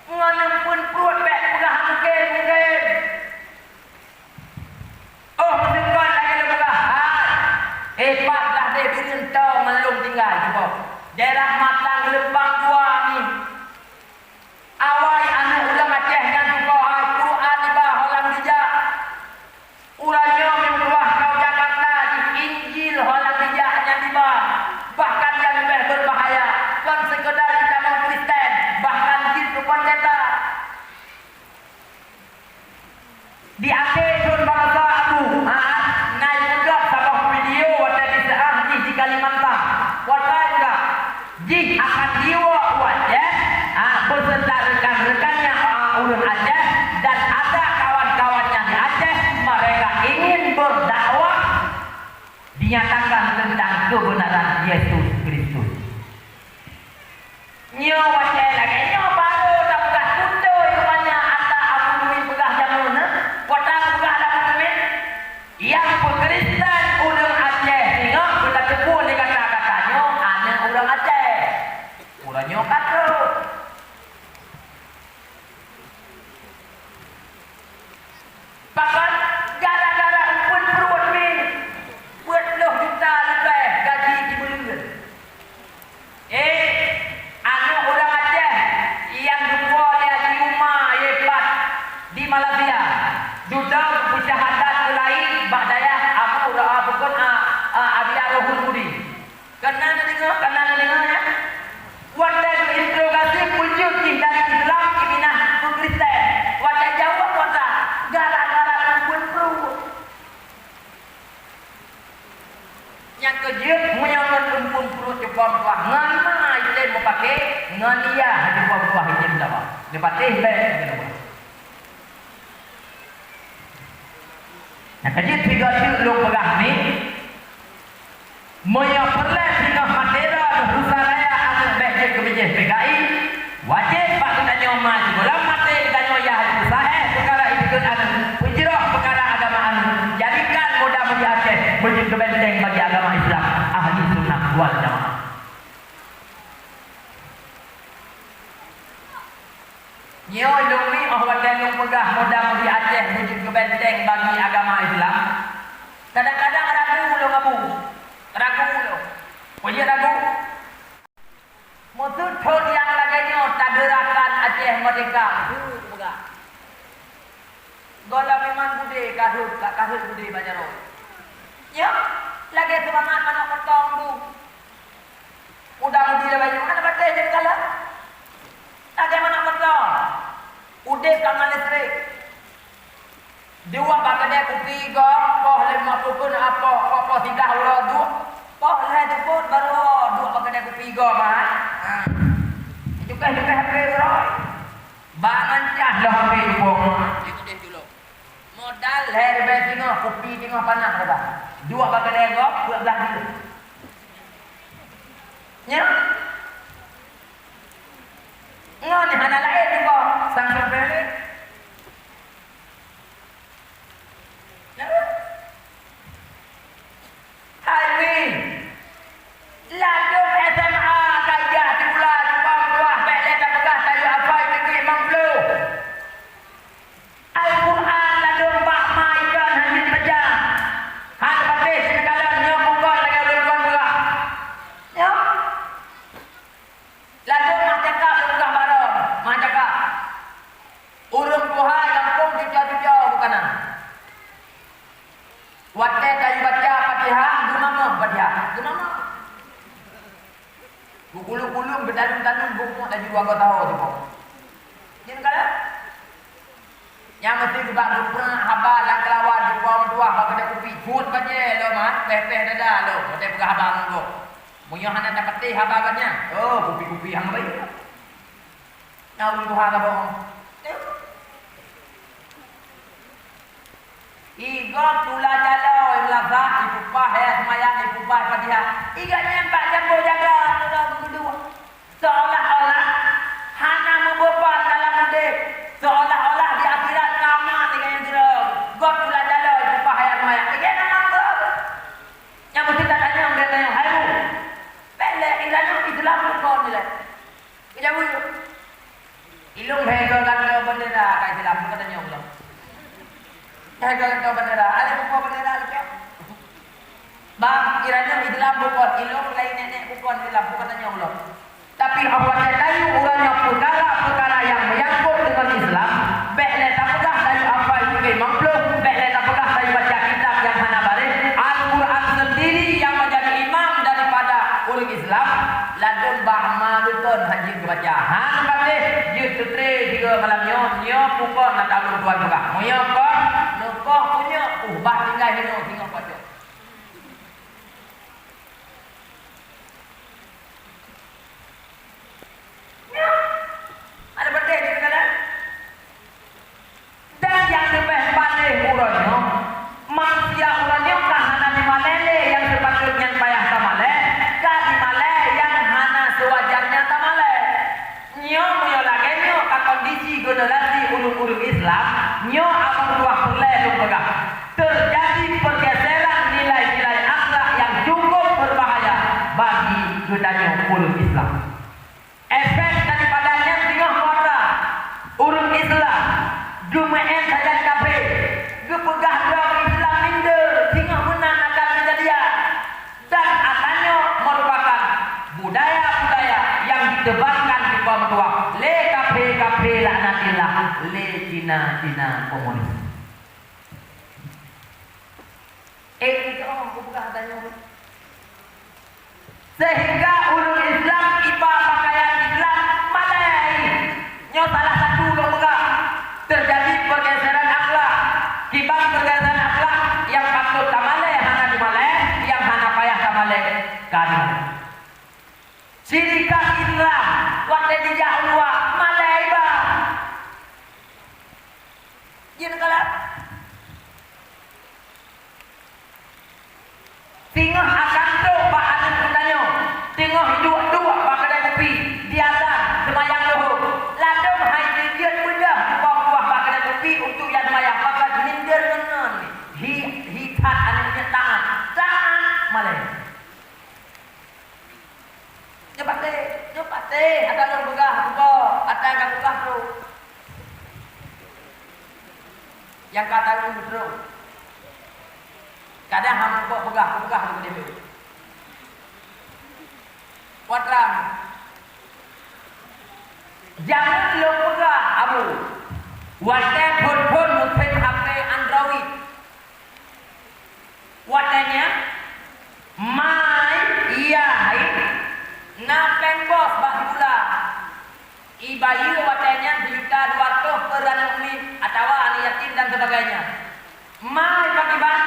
ngon eumpun pruet bék geupeugah mungken-mungken. Oh, meuteumpat lagée lôn peugah, hai, eh, pat dah deh bireuen toe ngon lôn tinggai cuba. Daerah Matang Leumpang Dua ni. Awai aneuk ureuëng Aceh nyan cuba hai Quran iba ho lam dijak. Uroe nyoe meutuah kau Jakarta jih Injil ho lam dijak nyan iba. Bahkan nyang leubeh beubahaya, kon seukeudar itamong Kristen, bahkan jeuet keu pendeta. Di akhé thon baroesa Abu, ha, na ipeugah saboh video watée diseuah jih di Kalimantan. Watée peugah, jih akan diwoe u Aceh, ha, beserta rekan-rekannya, ha, ureuëng Aceh dan ada kawan-kawannya di Aceh, mereka ingin berdakwah, dinyatakan tentang kebenaran Yesus Kristus. Nyoe watée lagée nyoe barô tapeugah beutôi rupanya ata Abu Dumin peugah jameun, eh? Kota peugah ata Abu Dumin, nyang peukristen ureuëng Aceh singoh geutateupeue lé gata-gata nyoe aneuk ureuëng Aceh. Uroe nyoe ka trok. Pakon? Gara-gara eumpeuen pruet mi, peuet ploh juta leubeh gaji sibuleuen. Eh, aneuk ureuëng Aceh nyang geupuwoe lé Haji Uma Yepat di Malaysia, dudoe geupeusyahadatan keulayi bak dayah Abu Ra-, Abu Kon, a, a, Abi Rohul Budi. Kana neudeungoe, kana neudeungoe, ya? Watée geuinterogasi peujeuet jih dari Islam keu minah keu Kristen. Watée jaweueb, watée gara-gara eumpeuen pruet. Nyang keujeuet, meunyoe ngon eumpeuen pruet cuba meutuah, ngon ma item meupaké, ngon yah cuba meutuah item saban. Neupatéh bék keunoe. Nyang ka jeuet sigoe teuk lôn peugah nyoe, meunyoe peureulée singoh maté droe lusa raya aneuk bék jeuet keu bijéh P K I, wajéb bak geutanyoe ma sigohlom maté geutanyoe yah peusahéh peukara jikheun aneuk, peujroh peukara agama aneuk, jadikan muda-mudi Aceh beujeuet keu benteng bagi agama Islam, ahli sunnah wal jamaah. Nyoe lôn mi óh watée lôn peugah muda-mudi Aceh beujeuet keu benteng bagi agama Islam. Kadang-kadang ragu lôn, Abu. Ragu lôn. Peue jeuet ragu? Meuseuthon nyang lagée nyoe tagerakan Aceh Merdeka, peue kupeugah? Gohlom memang gudé ka rhot, ka, ka rhot gudé bak jaroe. Nyoe, lagée seumangat manok peutong tu. Muda-mudi lagée nyoe hana batée jeuet kalon. Lagée manok peutong. Udeb ka ngon listrik. Duek bak keudée kupi gob, poh lhée limong ploh keunoe, poh, poh, poh sidah uroe duek, poh lhée teupot barô duek bak keudée kupi gob, ha. Ha. Cukéh-cukéh H P uroe. Bangon cah lom H P jubông, ha. Di keudeh julok. Modal lhée ribée singoh, kupi singoh panas, kata. Duek bak keudée gob, peuet blah jeuet. Nyan. Ngon hana laén juga, sang survei. Hai Mi, ladôm S M A ka jak sikula, cuma meutuah bék lé tapeugah tayue asai teungku limong ploh. Al-Quran ladôm bak ma ikan hana jibaca. Hana patéh sikalon nyoe bukon lagée ulôn tuan peugah. Nyoe. Ladôm mah cakap lôn peugah barô, mah cakap. Ureuëng tuha gampông cuco-cuco bukana. Watée tayue baca Fatihah, geumamoh Fatihah. Geumamoh. Geukulum-kulum, geutalum-talum, geupuek laju dua boh saho sigoe. Nyan ka lheueh. Nyang meusti geuba geupreh haba lam keulawan, geupeue meutuah bak keude kupi, buet bajée lom, ha, péh-péh dada lom, watée peugah haba ngon gob. Meunyoe hana tapatéh haba gobnyan, oh, kupi-kupi hana bayeue. Na ulôn tuha saboh. I gob tula calo, i meulasah, i peupah ayat seumayang, i peupah Fatihah. I gobnyan bak jambo jaga, teuka geuduek. Seolah-olah hana meubeban dalam udeb. Seolah-olah di akhirat ka aman lagée nyan sidroe. Gob tula calo, i peupah ayat seumayang. Lagée nyan mantong. Nyang meusti tatanyong, tatanyong, hai bu, bék lé, i ranup Islam bukon ilée. Keujaweub. Ilôn hei geugantoe beundera ka Islam, bukan tanyong lom. Hei geugantoe beundera, alèh bukon beundera lé. Bang, i ranup Islam bukon, ilôn laén nenek bukon Islam, bukan tanyong lom. Tapi apabila tanyoe uroe nyoe peukara-peukara nyang menyangkut deungon Islam, bék lé tapeugah tanyoe hafai surah Mamplôh, bék lé tapeugah tanyoe baca kitab nyang hana bareh, Al-Quran sendiri nyang menjadi imam daripada ureuëng Islam, ladôm bak ma geuton hana jeuet geubaca. Hana patéh jeuet seutré sigoe malam nyoe, nyoe bukon na tahu tuan peugah. Meunyoe kon, neukoh punyok, uh, bah tinggai hinoe singoh pacok. Nyoe, ada peudeh di dalam. Dan nyang leubeh paléh uroe nyoe, manusia uroe nyoe ka hana jimalèe lé nyang seupatôt nyan payah tamalèe, ka jimalèe nyang hana seuwajarnya tamalèe. Nyoe meunyoe lagèe nyoe ka kondisi generasi ureuëng-ureuëng Islam, nyoe abang tuah peureulèe lôn peugah. Terjadi pergeseran nilai-nilai akhlak yang cukup berbahaya bagi geutanyoe ureuëng Islam. Efek daripada nyan singoh meuatra ureuëng Islam geumeu'en sajan kafé, geupeugah droe Islam minder, singoh meunan akan keujadian. Dan atanyoe merupakan budaya-budaya yang ditebarkan di kaum tuha lé kafé-kafé laknatillah lé Cina-Cina komunis. Eh, itu oh, aku peugah atanyoe. Sehingga ureuëng Islam iba pakaian Islam malèe. Nyoe salah satu lôn peugah terjadi pergeseran akhlak. Kiban pergeseran akhlak nyang patôt tamalèe hana jimalèe, nyang hana payah tamalèe ka jimalèe. Syarikat Islam watèe jijak u luwa malèe iba. Jeuet neukalon. Singoh akan trok bak aneuk geutanyoe, teungoh duek-duek bak keudè kupi, diazan, seumayang Zuhur. Ladôm hai jijeuet beudôh bak buah bak keudè kupi untuk jak seumayang, maka minder ngon ngon. Hi, hi that aneuk nyan taát, taát malèe. Nyoe patéh, nyoe patéh, ata lôn peugah, ata ka peugah tu. Nyang ka tahu beutôi. Kadang hana peugah, peugah tu deh. Watram. Jangan lôn peugah, Abu. Watèe phôn-phôn musém H P Android. Watèe nyan, mai, yah, na péng bos bak sikula. Ibayeue watèe nyan sijuta dua ratus keu aneuk miet atawa aneuk yatim dan sebagainya. Mai pakiban,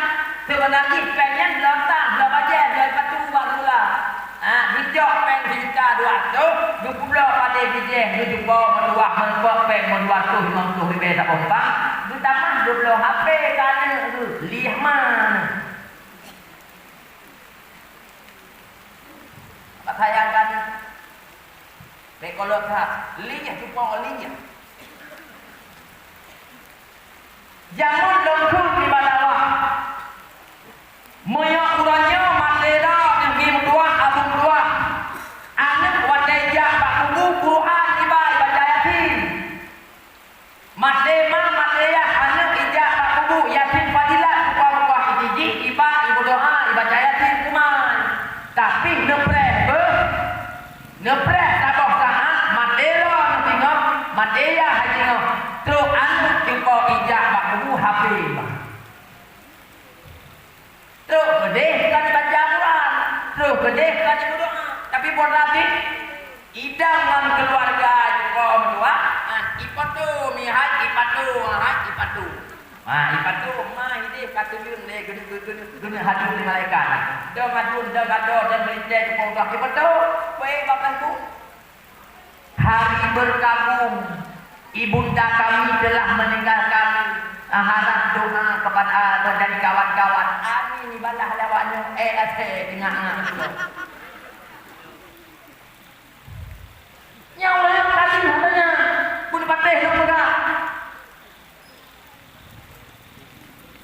seubeuna jih péng nyan bloe tang, bloe bajèe, bloe patu bak sikula. Ha, geucok péng sijuta dua ratus, geupubloe padé bijéh, geutupo meutuah meupok péng meudua ratus limong ploh ribèe saboh bang, geutamah geubloe H P keu aneuk geuh, lheuh ma. Bak sayang kan? Bèk kolot that, lheuh tupo lheuh. Jameun lôn kheun nibak dakwah, meunyoe uroe nyoe maté droe nyang meutuah, abang tuah, aneuk watèe jak bak kubu Quran iba, ibaca Yasin. Maté ma, maté yah, aneuk ijak bak kubu, Yasin fadilat, buka-buka itijih, iba, ibeudoa, ibaca Yasin, teuma. Tapi neupreh beuh, neupreh saboh saát, maté droe singoh, maté yah singoh, trok aneuk cuko ijak bak kubu, H P bah. Trok keudeh ka dibaca Quran, trok keudeh ka dibeudoa, tapi Pon Ratif, idang ngon keuluwarga jipom dua, ha, ipatu mihai, ipatu, ha, ipatu. Ha, ipatu ma ideh ka tuyun lé geuneuk, geuneuk, geuneuk hadun lé malaikat. Dong hadun, dong gadoh, dong meulintèe jipom dua, ipatu. Weh, bapak ibu, hari berkabung, ibunda kami telah meninggalkan, ah, harap doa kepada, ah, dan kawan-kawan. Amin, ibadah lé awak nyoe, eh, asèe, tengah-tengah. Nyoe ureueng tadi hana nyan, pun patéh lôn peugah.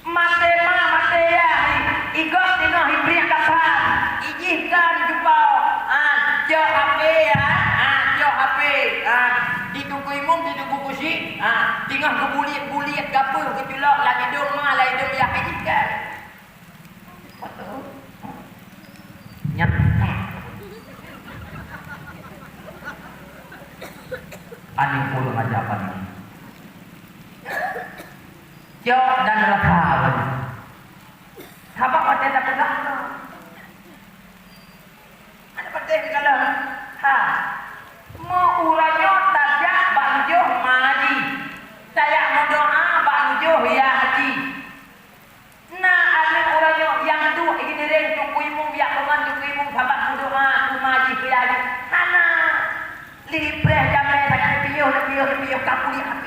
Maté ma, maté yah, i-, i gob singoh ibriek kafan, ijih kan jubah, ah, cok H P, ah, ah, cok H P, ah, di Teungku Imum, di Teungku Kusyik, ah, singoh geubuliet-buliet gapeue geuculok lam idong ma, lam idong yah, ijih kan. Nyan. Aneuk ureueng aja paneuk. Cok dan rasa banyak. Sabab watèe tapeugah tu. Aneuk patéh dikalon. Ha. Meu uroe nyoe tajak bak tujoh maji. Tajak meudoa bak tujoh yah haji. Na aneuk uroe nyoe nyang duek i Nireng Teungku Imum, jak keuman Teungku Imum, sabab meudoa keu ma jih keu yah jih. Hana. Lheuh preh jamèe sagai piôh, piôh, piôh, ka puléh H P.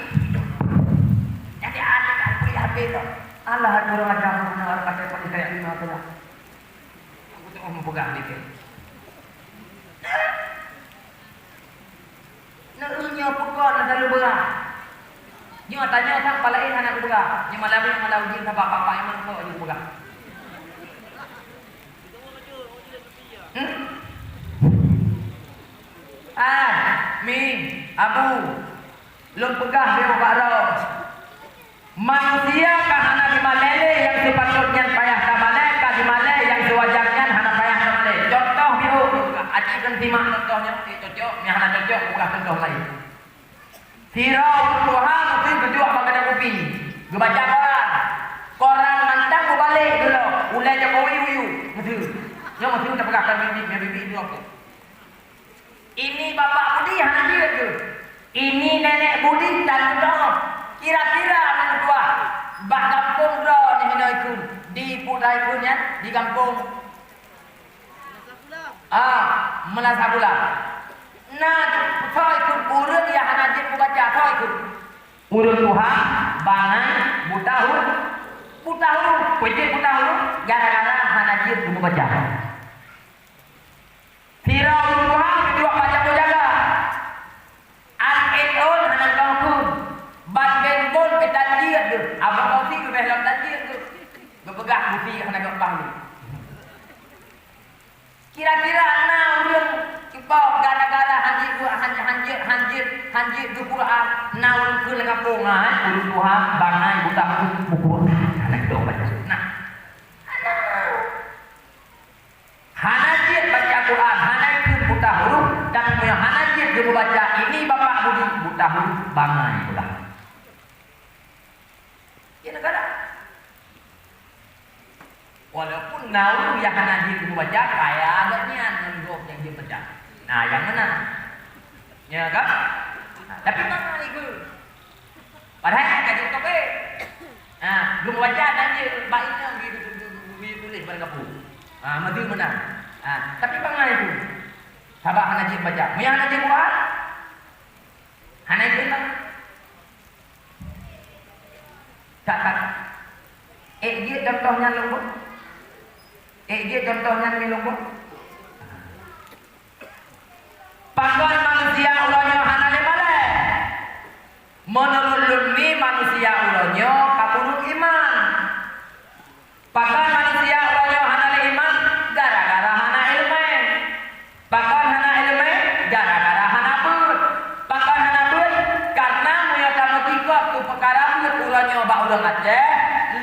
Jadi aneuk ka puléh H P tu. Alah, kurang ajar, kurang ajar, pakai kayak lima tu lah. Aku tak mau pegang dia. Neu nyoe pukon na talu beurah. Nyoe tanyoe sang palaén hana kupeugah. Nyoe malam nyoe malam uji sabab papa imam kok aja kupeugah. Hmm? Ah, Mi, Abu, lôn peugah lé bak droe. Manusia ka hana jimalèe lé nyang sipatôt nyan payah tamalèe, ka jimalèe nyang siwajar nyan hana payah tamalèe. Cuntoh biôh, aji kheun simak cuntoh nyoe, eh, cocok, nyang hana cocok, peugah cuntoh laén. Sidroe ureueng tuha meuteun geuduek bak keunan kupi, geubaca koran. Koran mantong geubalek geulok, ulèe Jokowi huyu, meuteun. Nyoe meuteun tapeugah keu bibi, nyoe bibi droe. Ini Bapak Budi hana jeuet keuh. Ini Nenek Budi tan meudoh. Kira-kira aneuk dua bak gampông droeneuh hinoe keuh di Putai keuh nyan di gampông. Ah, Meunasah Bulang. Na soe keuh ureueng nyang hana jeuet meubaca, soe keuh? Ureueng tuha, bangai, buta huruf. Buta huruf, peue jeuet buta huruf? Gara-gara hana jeuet meubaca. Sidroe ureueng tuha geuduek bak saboh jaga. An ét ôn hana geuhukôm. Ban ben bon pih tan jeuet geuh. Abang Gausi leubeh lom tan jeuet geuh. Geupeugah Gausi hana geuh paih lé. Kira-kira na ureueng cuba gara-gara han jeuet geu-, han, han jeuet, han jeuet, han jeuet geu Quran, na ureueng keu lam gampông, hai, ureueng tuha, bangai, buta huruf, buku. Hana geuh baca. Nah. Hana. Hana jeuet baca Quran, hana ikheun buta huruf, tapi meunyoe hana jeuet geumeubaca ini Bapak Budi, buta huruf bangai pula. Ya, negara. Walaupun na ureueng nyang hana jeuet geumeubaca, kaya gobnyan ngon gob nyang jeuet baca. Nah, nyang meunan. Ya kan? Nah, tapi bangai ikheun. Padahai ka jeuet topé. Ha, geumeubaca dan jeuet bak inong geutuléh bak gapu. Ha, meudeuh meunan. Ha, tapi bangai tu. Sabab hana jeuet baca. Meunyo hana jeuet Quran, hana jeuet baca. Tak, tak. Eh, jeuet contoh nyan lôn buet. Eh, jeuet contoh nyan lôn buet. Pakon manusia uroe nyoe hana lé malèe? Meunurot lôn ni manusia uroe nyoe ka peuruek iman. Pakon manusia uroe nyoe hana lé iman? Gara-gara hana ileumèe. Pakon hana ileumèe? Gara-gara hana beuet. Pakon hana beuet? Karena meunyoe tameutikot keu peukara beuet uroe nyoe bak ureueng Aceh,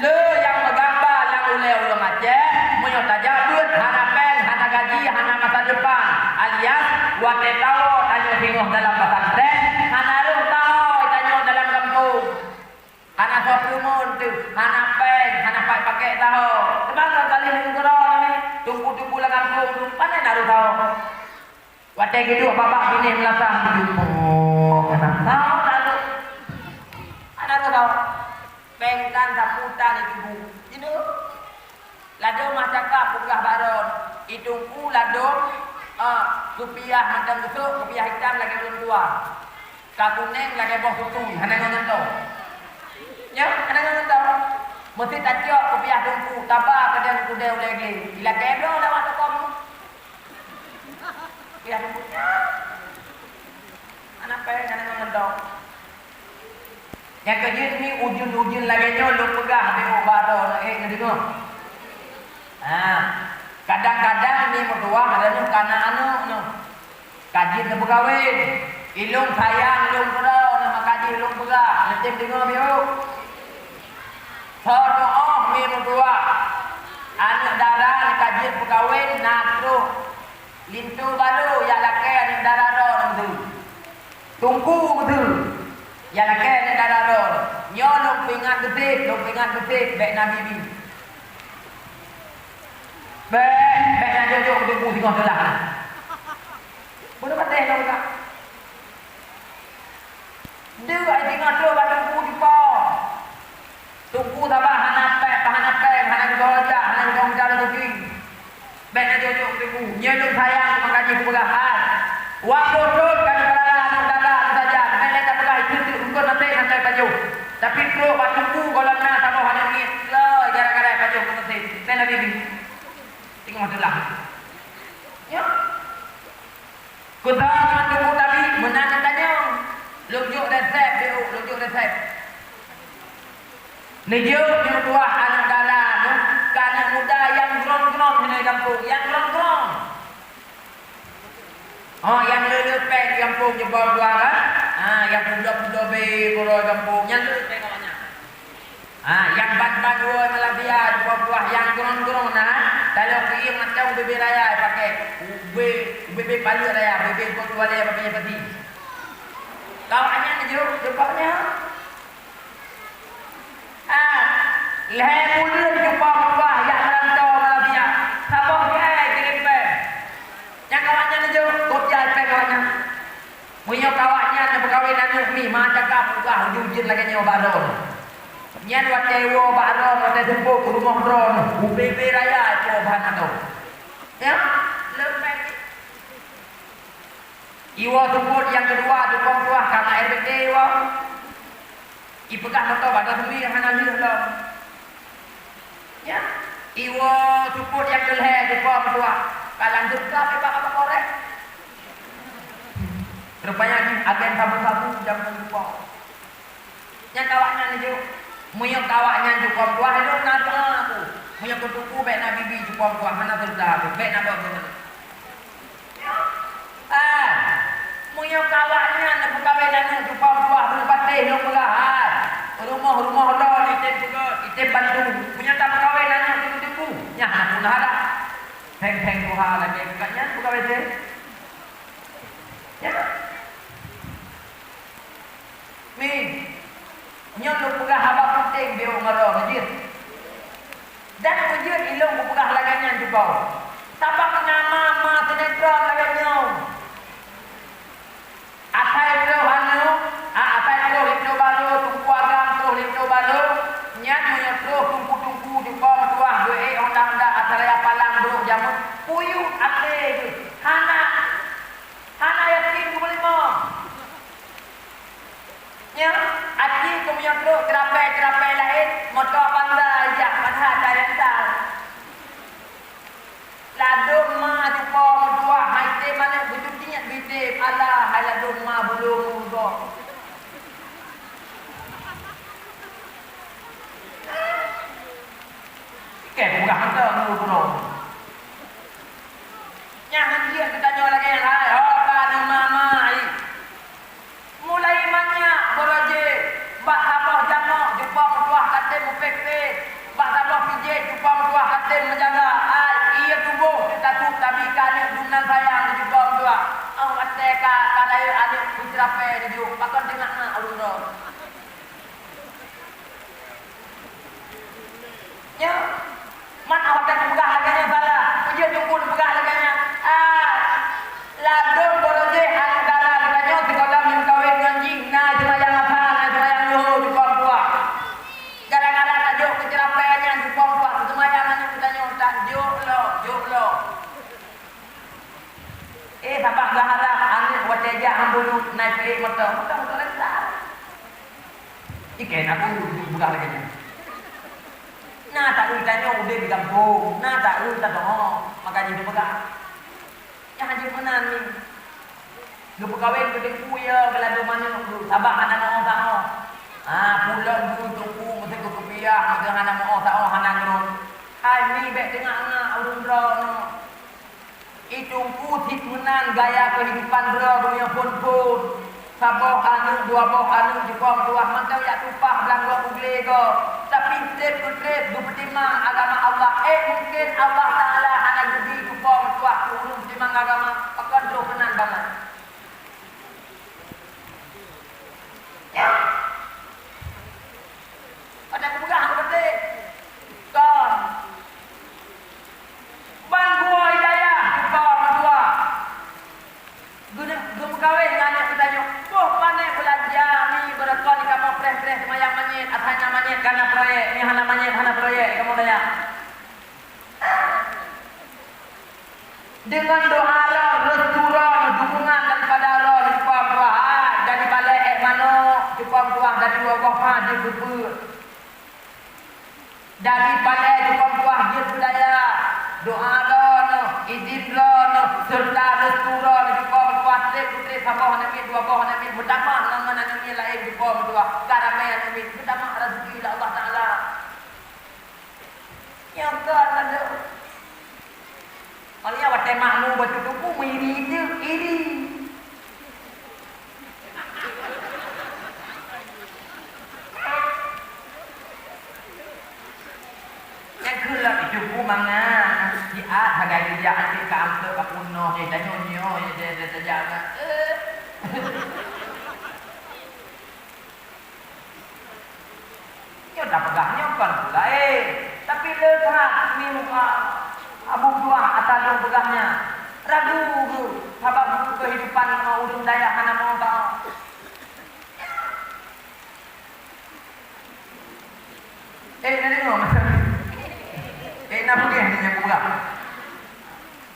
le nyang meugamba lam ulèe ureueng Aceh, meunyoe tajak beuet hana péng, hana gaji, hana masa depan, alias watèe tawoe tanyoe singoh dalam pesantren, hana rhoh tawoe tanyoe dalam gampông. Hana soe teurimong teuh, hana péng, hana pat pakèk tawoe. Teuma ka galeh nanggroe nyoe, teungku-teungku lam gampông tu, pane na rhoh tawoe. Watèe geuduek babah binéh meulasah, jumpa. Hana saboh, hana saboh. Hana saboh. Péng tan sapu tan di tuboh. Jinoe. Ladôm meucakap peugah bak droe, i teungku ladôm, eh, kupiah mantong geusok, kupiah itam lagèe ulôn tuha. Ka kunèng lagèe boh kutui, hana ngon ngon tông. Nyo, hana ngon ngon tông. Meusé tacok kupiah teungku, taba keudéh keudéh ulèe glé. Ilakèe droe lawat toko. Kupiah teungku. Hana pèng, hana ngon ngon tông. Nyang keujeuet mi ujeuen-ujeuen lagèe nyoe lôn peugah beu bak droe, eh, neudeungö. Ha, kadang-kadang mi meutuah droeneuh ka na aneuk nyoe. Ka jeuet neupeukawen. Ilôn sayang lôn keudroe nyoe maka jih lôn peugah, neutem deungö beu. Soe teuôh mi meutuah, aneuk dara ka jeuet peukawen na troh linto barô jak lakèe aneuk dara droe nyoe. Teungku beutôi. Nyang lakèe nyan dara droe. Nyoe lôn peuingat beutôi, lôn peuingat beutôi, bèk na bibi. Bèk, bèk na jok-jok teungku singoh teulah. Beuna patéh lôn ka. Deuk ai singoh teuh bak teungku jipong. Teungku saban hana pèng, hana pèng, hana geudoe jak, hana geudoe mita raseuki. Bèk na jok-jok teungku. Nyoe lôn sayang maka jih peugah hai. Watèe trôk ka neupeurara aneuk dara meusajan, bèk lé tapeugah itu teuk eungkôt maté mantong pajoh. Tapi trôk bak teungku gohlom na saboh aneuk miet lôi gara-gara pajoh keumeusé. Bèk na bibi. Singoh teulah. Nyoe. Keusoe ngon tuboh tabi meunan geutanyoe. Lôn jok resep, beu, lôn jok resep. Neujok meutuah aneuk dara nyoe, ka aneuk muda nyang grong-grong hinoe gampông, nyang grong-grong. Oh, nyang le-le pèng di gampông jipong tuah kan? Ha, nyang peubloe-peubloe bé keudroe gampông, nyang le-le pèng awaknyan. Ha, nyang ban-ban woe Malaysia jipong tuah, nyang grong-grong na, taloe keuieng mantong ubé-bé raya jipakè. Ubé, ubé-bé paleuet raya, ubé-bé peuet walée bak panyang pasi. Kawak nyan jeuet, jeuet bak nyan. Ha, lhèe buleuen jipong tuah jak meurantô Malaysia. Saboh jih ai kirém pèng. Nyang kawak nyan jeuet, kopiah pèng kawak nyan. Meunyoe kawak nyan neupeukawen aneuk mi, ma cakap peugah ujeuen-ujeuen lagèe nyoe bak droeneuh. Nyan watèe woe bak droeneuh, watèe seupôt u rumoh droeneuh, ubé-bé raya ipo bahan mantong. Ya, leupah. Iwoe seupôt nyang keudua, jipong tuah ka na R B T iwoe. Ipeugah mantong bak droe sendiri hana lheueh lom. Ya, iwoe seupôt nyang keulhèe jipong tuah, ka lanjut ka bak Bapak Kapolres. Rupanya jih agen sabu-sabu nyang jipong. Nyang kawak nyan jeuet. Meunyoe kawak nyan jipong tuah, lôn na doa aku. Meunyoe keu teungku bèk na bibi jipong tuah, hana teuga aku, bèk na boh geuh. Ah, meunyoe kawak nyan neupeukawen aneuk jipong tuah, beupatéh lôn peugah hai. Rumoh-rumoh droe item peugöt, item bantu. Meunyoe tapeukawen aneuk teungku-teungku, nyan hana pun hara. Pèng-pèng tuha lagèe bukan nyan peukawen deh. Ya. Mi, nyoe lôn peugah haba peunteng beu ngon droe, beujeuet. Dan beujeuet ilôn kupeugah lagèe nyan jibao. Sabab na ma-ma sinetron lagèe nyoe. Asai troh aneuk, a, asai troh linto barô, teungku agam troh linto barô, nyan meunyoe troh teungku-teungku jukong tuah beu ék honda-honda asai raya palang brôk jameun, puyuet até geuh. Hana, hana yakin geupeulimong. Nyan, aci keu meunyoe trok ceurapée-ceurapée laén, moto Avanza ijak, padahai ka rental. Ladôm ma cupo meutuah, hai tem aneuk beututiek bitem, alah hai ladôm ma bulông meurugoe. Ikei peugah mantong ngon gurôe. Nyan han jeuet geutanyoe lagèe nyan, hai, ho ka na ma-ma, hai. Mulai manyak beurajé, bak saboh jamok jukong tuah ka tem meupék-pék, bak saboh pijéh jukong tuah ka tem meujaga, ai, ie tuboh teutatôp tabi keu aneuk dum nan sayang jukong tuah. Óh watèe ka, ka lahé aneuk peuceurapée jijôk, pakon teungoh na ureueng droe. Nyo, man awak ka peugah lagèe nyan salah, peujeuet teungku peugah lagèe nyan. Ah, ladôm Sabab geuharab aneuk watèe jak hana bunoe na ipilék moto, moto, moto renta. Ikèe na peue peugah lagèe nyan. Na taeu tanyoe udép di gampông, na taeu tadoe, maka jih geupeugah. Nyan jeuet meunan nyoe. Geupeukawen keu teungku, ya, geulado manok, sabab hana meu'oh saoh. Ha, pulom bu teungku, meusigoe keupiah, meusigoe hana meu'oh saoh, hana ngon. Hai, mi bèk teungak-ngak ureueng droeneuh. I teungku cit meunan gaya keuhidupan droe geumeunyoe phôn-phôn. Saboh aneuk, dua boh aneuk jipeutuah mantong jak tumpah blang gob u glé gob. Tapi trép keu trép geupeutimang agama Allah. Eh, mungken Allah Taala hana geubi tupo meutuah keu ureueng peutimang agama, pakon troh keunan bangai. Ada kupeugah keu beutôi. Kon. Ban gua hidayah, tupo meutuah. Geuneuk geumeukawen ngon aneuk geutanyoe, boh pané beulanja mi beureukoh di kamoe preh-preh seumayang manyét, asai na manyét ka na proyek, mi hana manyét hana proyek, kamoe tanya. Deungon doa droe, restu droe, dukungan daripada droe, cuba meutuah, hai, jadi balek ék manok, cuba meutuah, jadi wogoh pah, jeuet keu peuet. Dari balèe tukang tuah jeuet budaya, doa droeneuh, idin droeneuh, serta restu droeneuh jukong meutuah trép-trép saboh aneuk miet, dua boh aneuk miet, meutamah ngon aneuk miet laén jukong meutuah, ka ramé aneuk miet, meutamah raseuki lé Allah Taala. Nyoe kon aneuk. Malah watèe makmu bacut teungku, meuri teuk, iri. Nyang keuh lom teungku mangat, siat sagai geujak até ka amplop ka peunoh, nyang tanyoe nyoe, nyang tajak. Nyoe tapeugah nyoe kon peue laén, tapi le that mi muka Abu Tuah ata lôn peugah nyan. Ragu geuh, sabab geuh keuhidupan ngon ureueng dayah hana meuubah. Eh, na deungoe? Eh, na peugah nyan peugah.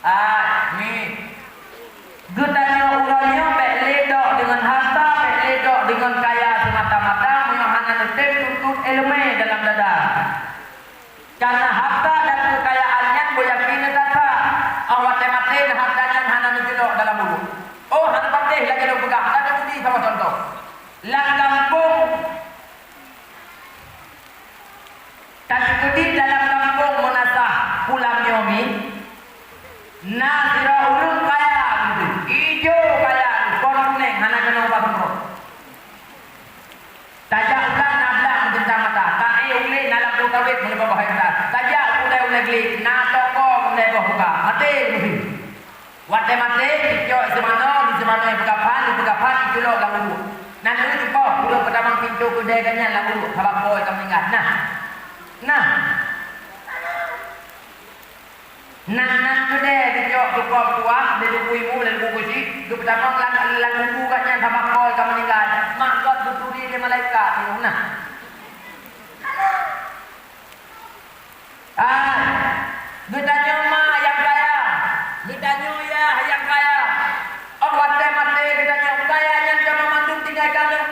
Ah, mi. Geutanyoe uroe nyoe bèk lé dok deungon hareuta, bèk lé dok deungon kaya seumata-mata, meunyoe hana neutem tuntot ileumèe dalam dada. Karena hareuta dan keukayaan nyan beuyakin that-that, 'oh watèe maté hareuta nyan hana neuteulok dalam uruek. Oh, hana patéh lagèe lôn peugah, ka teubukti saboh cuntoh. Lam gampông Tapi keudéh dalam gampông Meunasah Pulam nyoe mi, na sidroe ureueng kaya beutôi, ijo kaya, kon kunéng, hana keunong paseumrot. Tajak ulat na blang meucentang mata, taéh ulèe na lampôh sawét meuleuboh hektar, tajak u ulèe glé na toko meuleuboh muka, maté meusi. Watèe maté, jicok iseumanoe, iseumanoe ipeugah phan, ipeugah phan, iculok lam uruek. Na neu jipoh, ureueng peutamong pintoe keudè geuh nyan lam uruek, sabab po ka meuninggai. Nah. Nah. Nan-nan keudè jicok teuko meutuah, lé Teungku Imum, lé Teungku Geuchik, geupeutamong lam, lam kubu geuh nyan sabab po ka meuninggai. Mak gob geuturi lé malaikat, nah. Hai, geutanyoe ma nyang kaya, geutanyoe yah nyang kaya. 'Oh watèe maté geutanyoe kaya nyan teuma mandum tinggai keu aneuk.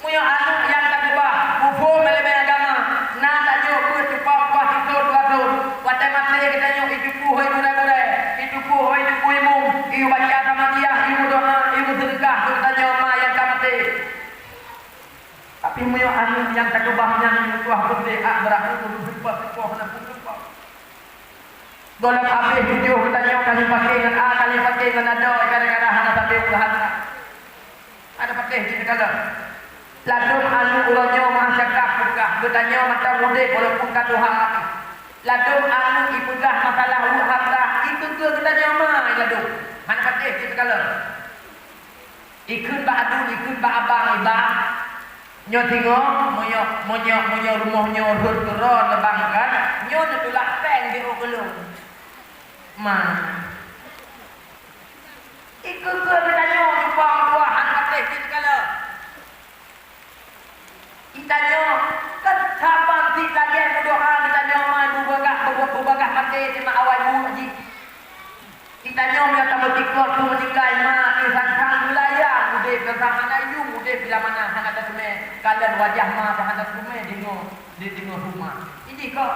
Meunyoe aneuk nyang takeubah, muphom ileumèe agama, na tajok beuet cupa meutuah sithôn dua thôn. Watèe maté geutanyoe itupeue hôi gurèe-gurèe, itupeue hôi Teungku Imum, iyue baca Samadiyah, iyue meudoa, iyue meuseudeukah keu geutanyoe ma nyang ka maté. Tapi meunyoe aneuk nyang takeubah nyan meutuah beutôi, ak beurak, ureueng seumpah-seumpah hana peue seumpah. Gohlom habéh tujoh geutanyoe ka jipaké ngon a, ka jipaké ngon adoe, gara-gara hana sabe peugah that. Hana patéh jih teukalon. Ladôm aneuk uroe nyoe meuah cakap peugah, geutanyoe mantong udép walaupun ka tuha até. Ladôm aneuk ipeugah masalah uruek hareuta, ikeue-keue geutanyoe ma ladôm. Hana patéh jih teukalon. Ikheun bak aduen, ikheun bak abang, i bang. Nyoe singoh, meunyoe, meunyoe, meunyoe rumoh nyoe rhot keudroe lé bang kan, nyoe neutulak péng jiôh keu lôn. Ma. Ikheun-kheun geutanyoe cupa meutuah hana patéh cit kala. Geutanyoe kan saban cit lagèe meudoa geutanyoe ma beubagah, beubagah maté teuma awai buet jih. Di Tanyoe meunyoe tameutikot keu meuninggai ma, keu sang-sang geulayang udeb, sang-sang hana yum udeb, bila mana hana tateumé kalon wajah ma, hana tateumé deungoe, di deungoe rumoh. Jih kok,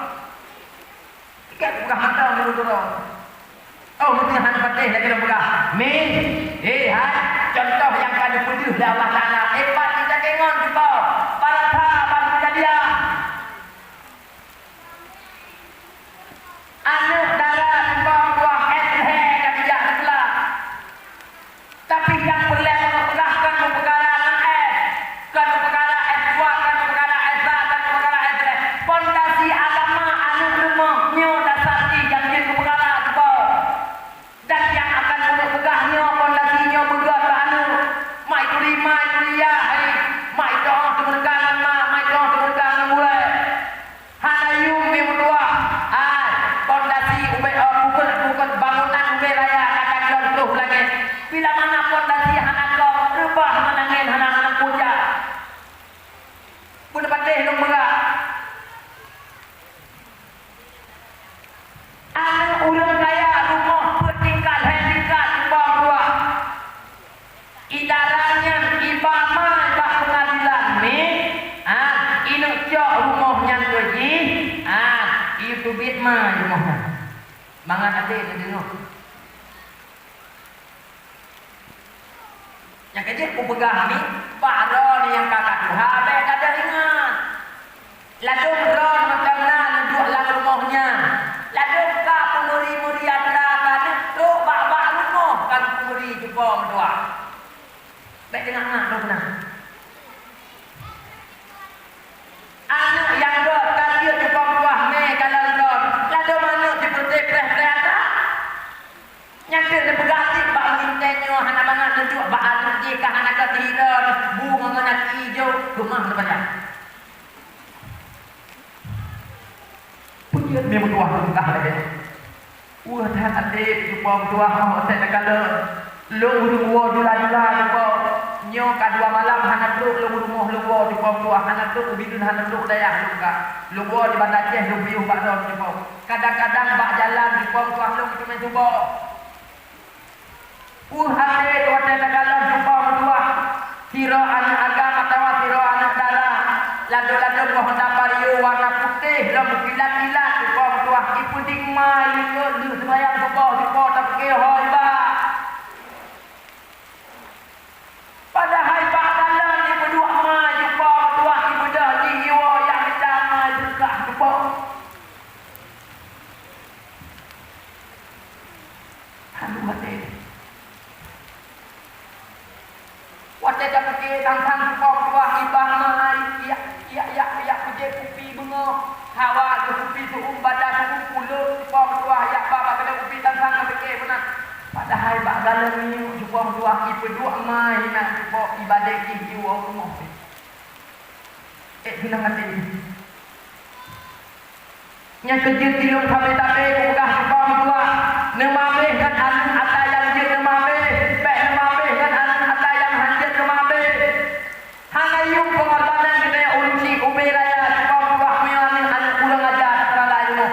ikét peugah mantong meunurot droe. Oh, meusti hana patéh lagée lôn peugah. Mi, eh, hai, cuntoh nyang ka geupeudeuh lé Allah Taala. Eh, pat geutanyoe ngon cuba. Para sahabat keujadian. Aneuk dara cuba meutuah, eh, lhée ka geujak sikula. Tapi nyang peureulée meupeugah kon meupeukara ngon eh. Kon meupeukara eh dua, kon meupeukara eh sa, kon meupeukara eh lhée. Pondasi agama aneuk rumoh nyoe dasar jih nyang jeuet meupeukara cuba. Dan nyang akan ulôn peugah nyoe, pondasi nyoe beugöt bak aneuk. Mak ituri, mak ituri ya, hai. Mak itoh teumeureuka ngon mak, mak itoh teumeureuka ngon gurée. Hana yum mi meutuah. Hai, pondasi ubé, eh, bukon, bukon bangunan ubé raya ka taglon troh u langét. Bila mana pondasi hana kong, reubah ngon angén hana, hana puja. Beuneupatéh lôn peugah. Aneuk ureueng kaya rumoh peuet tingkat, lhée tingkat, cuba meutuah. Idara nyan iba ma bak peungadilan mi, ah, ineuk cok rumoh nyan keu jih, ah, iyue teubiet ma rumoh nyan. Mangat até neudeungoe. Nyang keujeuet kupeugah nyoe, bak droeneuh nyang ka ka tuha, bék gadôh ingat. Ladôm droeneuh mantong na neuduek lam rumoh nyan. Ladôm ka peumeuri-meuri atra ka neutrok bak-bak rumoh ka geupeuri cupo meutuah. Bék teungoh-ngoh droe keunan. Aneuk nyang rot ka jeuet cupo meutuah mé kalon droeneuh. Ladôm aneuk jipeuté preh-preh atra. Nyan keuh neupeugah cit bak meulintée nyoe hana mangat neuduek bak aneuk jih ka hana ka teuhira bu ngon meunak ijo keumah neupajan. Peue jeuet mé meutuah neupeugah lagée nyoe? Weueh that até cupo meutuah, óh asèe takalon. Lôn ureueng woe dula-dula cupo. Nyoe ka dua malam hana trok lôn u rumoh lôn woe cupo meutuah, hana trok u bineuen, hana trok u dayah lôn ka. Lôn woe di Banda Aceh lôn piôh bak droeneuh cupo. Kadang-kadang bak jalan cupo meutuah lôn teumé cupo. Weueh até watèe takalon cupo meutuah, sidroe aneuk agam atawa sidroe aneuk dara, ladôm-ladôm meuhonda Vario warna putéh lom meukilat-kilat cupo meutuah, ipeudiek ma likot lheueh seumayang suboh cupo tapike ho iba. Padahai bak kalon ipeuduek ma cupo meutuah, ibeudôh jih iwoe jak mita ma seudeukah cupo. Hana watèe. Watèe tapike tang-tang cupo meutuah iba ma, yak, yak, yak, yak peujép kupi beungoh. Hawa keu kupi teu'uem, bada teu'uem, kulôn cupo meutuah yak ba bak keudè kupi tang-tang tapike meunan. Padahai bak galon minyeuk cupo meutuah ipeuduek ma inan cupo, ibadék jih jiwoe u rumoh. Ék bilang até jih. Nyang keujeuet di lôn sabe-sabe kupeugah cupo meutuah, neumabeh ngon aneuk ata nyang jeuet neumabeh, bèk neumabeh ngon aneuk ata nyang hana jeuet neumabeh. Hana yum peungorbanan geutanyoe ureueng chik ubé raya cupo meutuah meunyoe aneuk-aneuk ureueng aja teukalai rumoh.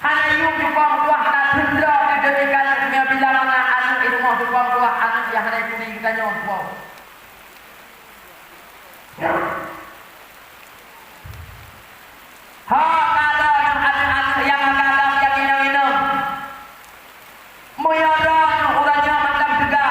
Hana yum cupo meutuah na teundra keu demi keuneuk meunyoe bila mana aneuk i rumoh cupo meutuah aneuk nyang hana ituri geutanyoe cupo. Ho ka lôn aneuk-aneuk nyang meukalam nyang inong-inong. Meunyoe droeneuh uroe nyoe mantong teuga,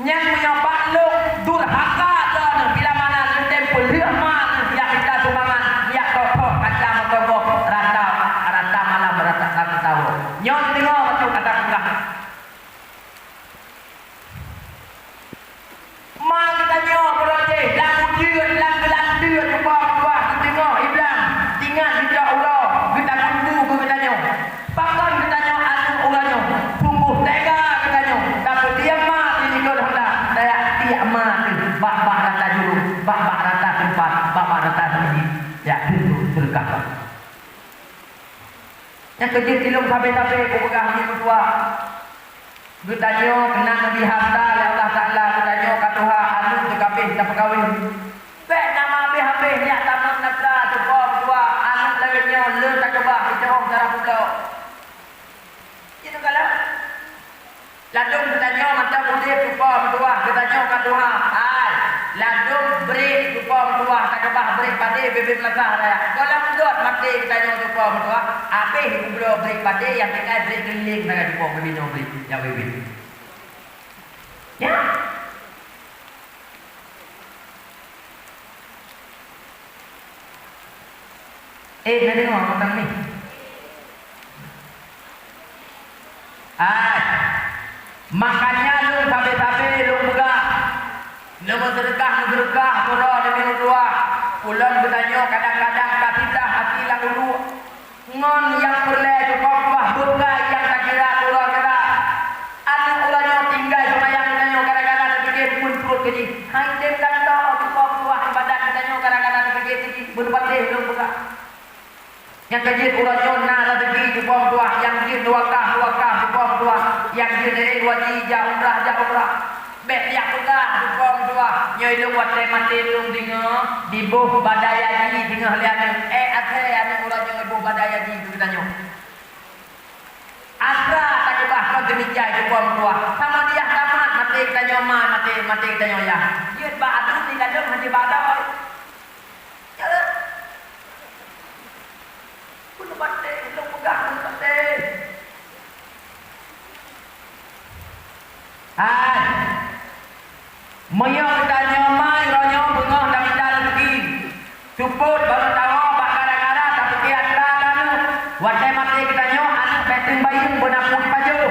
nyan meunyoe bak lôn durhaka droeneuh bila mana neutem peulheueh ma neuh jak mita sumbangan, jak toh-toh kaca meutoboh rata, rata malam, rata, rata tahun. Nyoe deungoe bacut ata peugah. Ma geutanyoe beurajih lam ujeuen, lam geulanteue cupo meutuah geuteungoh i blang, ingat geucok uroe geutakeubu keu geutanyoe. Pakon geutanyoe aneuk uroe nyoe? Sunggoh teuga geutanyoe, tapeudiam ma di likot honda, tajak tiek ma teuh bak-bak rata jurông, bak-bak rata teumpat, bak-bak rata seumeujid, jak teuntôt seudeukah. Nyang keujeuet di lôn sabe-sabe kupeugah lé meutuah. Geutanyoe keunan neubi hareuta lé Allah Taala, geutanyoe ka tuha, aneuk teuka abéh tapeukawen. Bèk na meuhabéh-habéh jak tamong natra cupo meutuah, aneuk lagèe nyoe le takeubah iteu'oh cara pulo. Jinoe galak. Ladôm geutanyoe mantong udép cupo meutuah, geutanyoe ka tuha. Hai, ladôm brek cupo meutuah, takeubah brek padé bibit meulasah raya. Gohlom gét maté geutanyoe cupo meutuah, abéh ubloe brek padé nyang tinggai brek keuliléng sagai cupo bibit nyoe brek, nyang bibit. Ya. Eh, na deungoe mantong ni? Hai. Makanya lôn sabe-sabe lôn peugah, neumeuseudeukah-meuseudeukah, meurok deungon tuah. Ulôn geutanyoe kadang-kadang ka sitah hati lam ulu. Ngon nyang peureulée cupo meutuah, bukai nyang takira keuluwarga. Aneuk uroe nyoe tinggai seumayang geutanyoe gara-gara tapiké bukon pruet keu jih. Hai tem gantoe cupo meutuah, ibadat geutanyoe gara-gara tapiké keu jih, beuneupatéh lôn peugah. Nyang keu jeuet uroe nyoe na raseuki cupo meutuah, nyang jeuet dua kah, dua kah cupo meutuah, nyang jeuet, eh, haji jak umrah, jak umrah. Bék jak peugah cupo meutuah, nyoe ilôn watée maté lôn deungoe, diboh badai haji singoh lé aneuk. Eh, asée aneuk uroe nyoe iboh badai haji keu geutanyoe. Atra takeubah kon teumijai cupo meutuah. Sama diah tamat maté geutanyoe ma, maté, maté geutanyoe yah. Jeuet bak ateueh di ladôm hana bak adoe. Ya. Beuneupatéh, lôn peugah beuneupatéh. Hai. Meunyoe geutanyoe ma uroe nyoe beungoh tamita raseuki, seupôt barô tawoe bak gara-gara tapiké atra keu aneuk. Watée maté geutanyoe, aneuk bék teumbayeueng beunapui pajoh.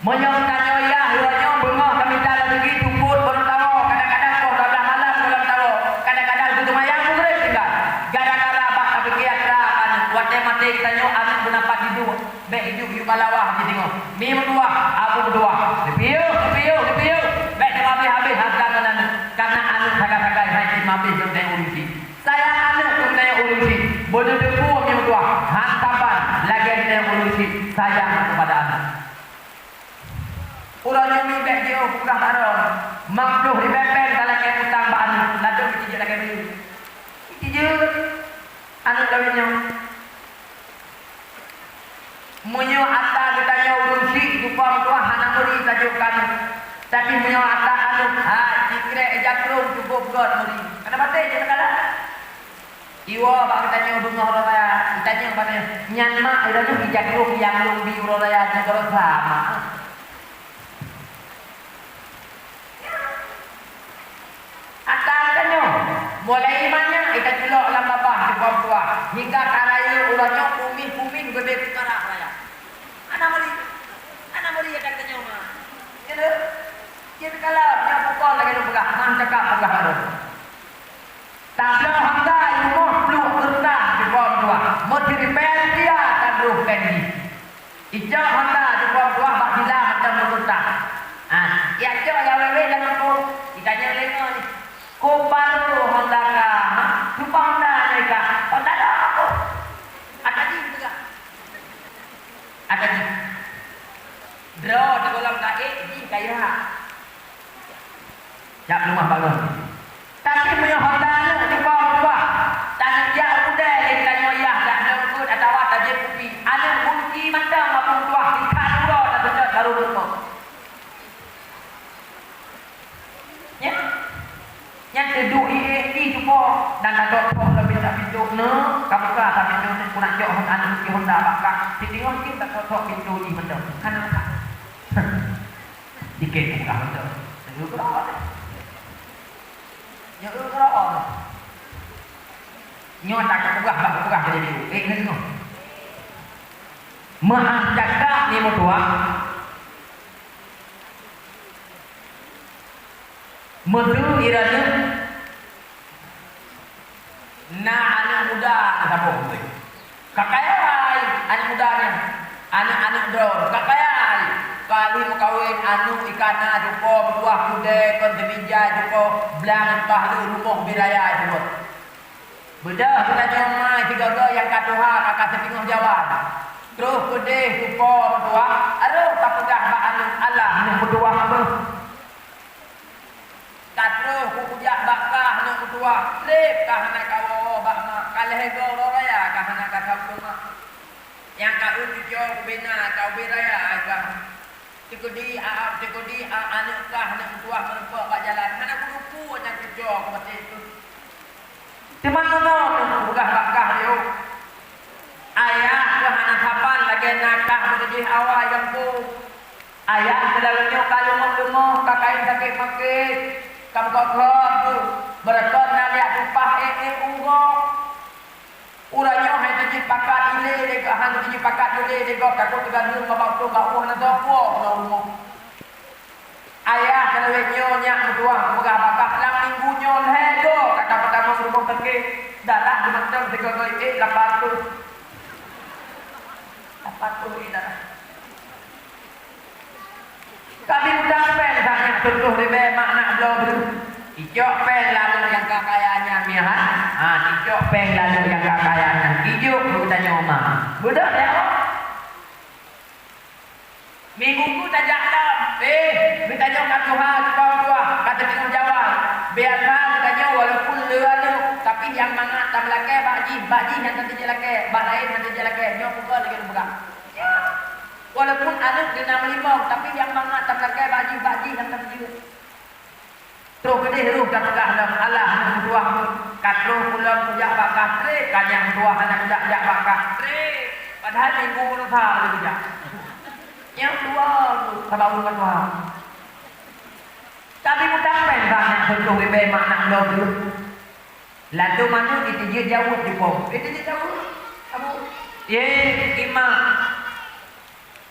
Meunyoe geutanyoe yah uroe nyoe beungoh tamita raseuki, seupôt barô tawoe, kadang-kadang poh dua blaih malam gohlom tawoe, kadang-kadang teuseumayang meugréb tinggai. Gara-gara bak tapiké atra keu aneuk, watée maté geutanyoe aneuk beunafah hidup. Bék iduek-iduek bak lawah jih singoh. Mi meutuah, abu meutuah. Neupiôh, neupiôh, neupiôh. Bék teumabéh-abéh hareuta ngon aneuk. Kareuna aneuk sagai-sagai hai cit mabéh keu geutanyoe ureueng chik. Sayang aneuk keu geutanyoe ureueng chik. Beuneuteupeu mi meutuah. Han saban lagée geutanyoe ureueng chik sayang keupada aneuk. Uroe nyoe mi bék jiôh peugah bak droe. Limong ploh ribée péng talakée utang bak aneuk. Ladôm jijeuet lagée bayeue. Jijeuet aneuk lawét nyoe. Meunyoe atra geutanyoe ureueng chik cupo meutuah hana meuri tajok keu aneuk. Tapi meunyoe atra aneuk, hai, sikrek ija krông cukup göt meuri. Hana maté jeuet teukalon. Iwoe bak geutanyoe beungoh uroe raya, geutanyoe bak nyan, "Mak, uroe nyoe ija krông nyang lôn bi uroe raya jih baroesa, Mak." Atra geutanyoe, mulai iman nyan ita culok lam babah cupo meutuah, hingga ka rayeuk uroe nyoe kumieng-kumieng geubeuet keu karab raya. Hana meuri, hana meuri atra geutanyoe ma. Nyan lé, jeuet teukalon, nyoe bukon lagée lôn peugah, han cakap peugah lôn. Tabloe hangga i rumoh pluek keureutah cupo meutuah, meusiribée rupiah ka droh péng jih. Icok honda cupo meutuah bak sila mantong meukeurtah. Ah, ijak cok nyang wéh-wéh lam gampông. Itanyong lé ngon, "Ku paru honda ka, ha? Cupa honda nyoe ka." "Honda dong aku." Ata jih peugah. Ata jih. Droe di gohlom ka ék jih kaya. Jak leumah bangon. Tapi meunyoe honda nyoe cupa meutuah, tanyoe jak u keudè lé tanyoe yah dak dong peuet atawa tajép kupi. Aneuk kunci mantong mapun tuah, ikat uroe tapeujot baru meurumpok. Nyan, nyan teuduek ié i cupo dan tatok-tok lom pintoe nyoe, ka buka sa pintoe nyoe, ku nak cok honda, aneuk kunci honda bak kah. Sitingoh jih tatok-tok pintoe jih mantong. Hana that. Tiket peugah beutôi. Nyoe keudroe. Nyoe keudroe. Nyoe tak peugah, bah peugah jadi tu. Eh, nyoe. Meuhah cakap ni meutuah. Meuteu iran nyoe. Na aneuk muda na saboh beutôi. Ka kaya ai aneuk muda nyan. Aneuk-aneuk droe ka kaya ai. Ka lheueh meukawen aneuk ikan na cupo meutuah keudè kon teumijai cupo blang paih lheueh rumoh ubé raya cupo. Beudôh geutanyoe ma sigoe-goe nyang ka tuha ka, ka siteungoh jawan. Troh keudeh cupo meutuah, aroh ka peugah bak aneuk, "Alah, aneuk meutuah beuh." Ka troh kujak bak kah aneuk meutuah, lép kah hana kawoe bak mak, ka lhèe goe uroe raya kah hana kasambông mak. Nyang ka eu cuco kubina ka ubé raya ai kah. Teukeudi a-, teukeudi a-, aneuk kah, aneuk meutuah meurumpok bak jalan, hana kuduku nyang teucok keu maté teuh. Teuma ngon peugah bak kah lé, ayah keuh hana saban lagèe na kah beukeudeh awai gampông. Ayah keuh lagèe nyoe ka leumoh-leumoh, ka kayém sakét-makét, ka meugob-gob, beureukat na liak tumpah ék-ék u gob. Uroe nyoe hai teujeuet pakat ilée lé gob, han teujeuet pakat ilée lé gob, takot teugadeueng babah utông bak u hana soe po pulang rumoh. Ayah keuh lagèe nyoe nyak meutuah, peugah bak kah lam minggu nyoe lhèe goe ka tapeutamong rumoh sakét, darah geumeutong sigoe-goe ék lapan reutôh. Lapan reutôh ék darah. Ka bi mudang péng that nyak tutoh ribèe mak nak bloe breuh. Icok péng lam aneuk nyang ka kaya nyan miet. Ha, icok péng lam aneuk nyang ka kaya nyan. Ijok keu geutanyoe ma. Beudôh lé awak. Minggu-minggu tajak lom. Eh, geutanyoe ka tuha, ka tuha, ka teupeue jaweueb. Biasa geutanyoe walaupun le aneuk, tapi nyang mangat tameulakèe bak jih, bak jih nyang teupeue lakèe, bak laén nyang teupeue lakèe. Nyoe bukan lagèe peugah. Walaupun aneuk di na meulimong, tapi nyang mangat tameulakèe bak jih, bak jih nyang teupeue. Troh keudeh rôh tapeugah lom, "Alah, aneuk meutuah, ka troh ulôn kujak bak kah trép, ka nyang meutuah hana kujak jak bak kah trép." Padahai minggu meutuha lé kujak. Nyang dua tu, saban ulôn meutuha. Tapi mudang péng banyak contoh ribèe mak nak bloe breuh. Ladôm aneuk jiteubiet jaweueb di pom. Jiteubiet jaweueb, Abu. Ye, imak.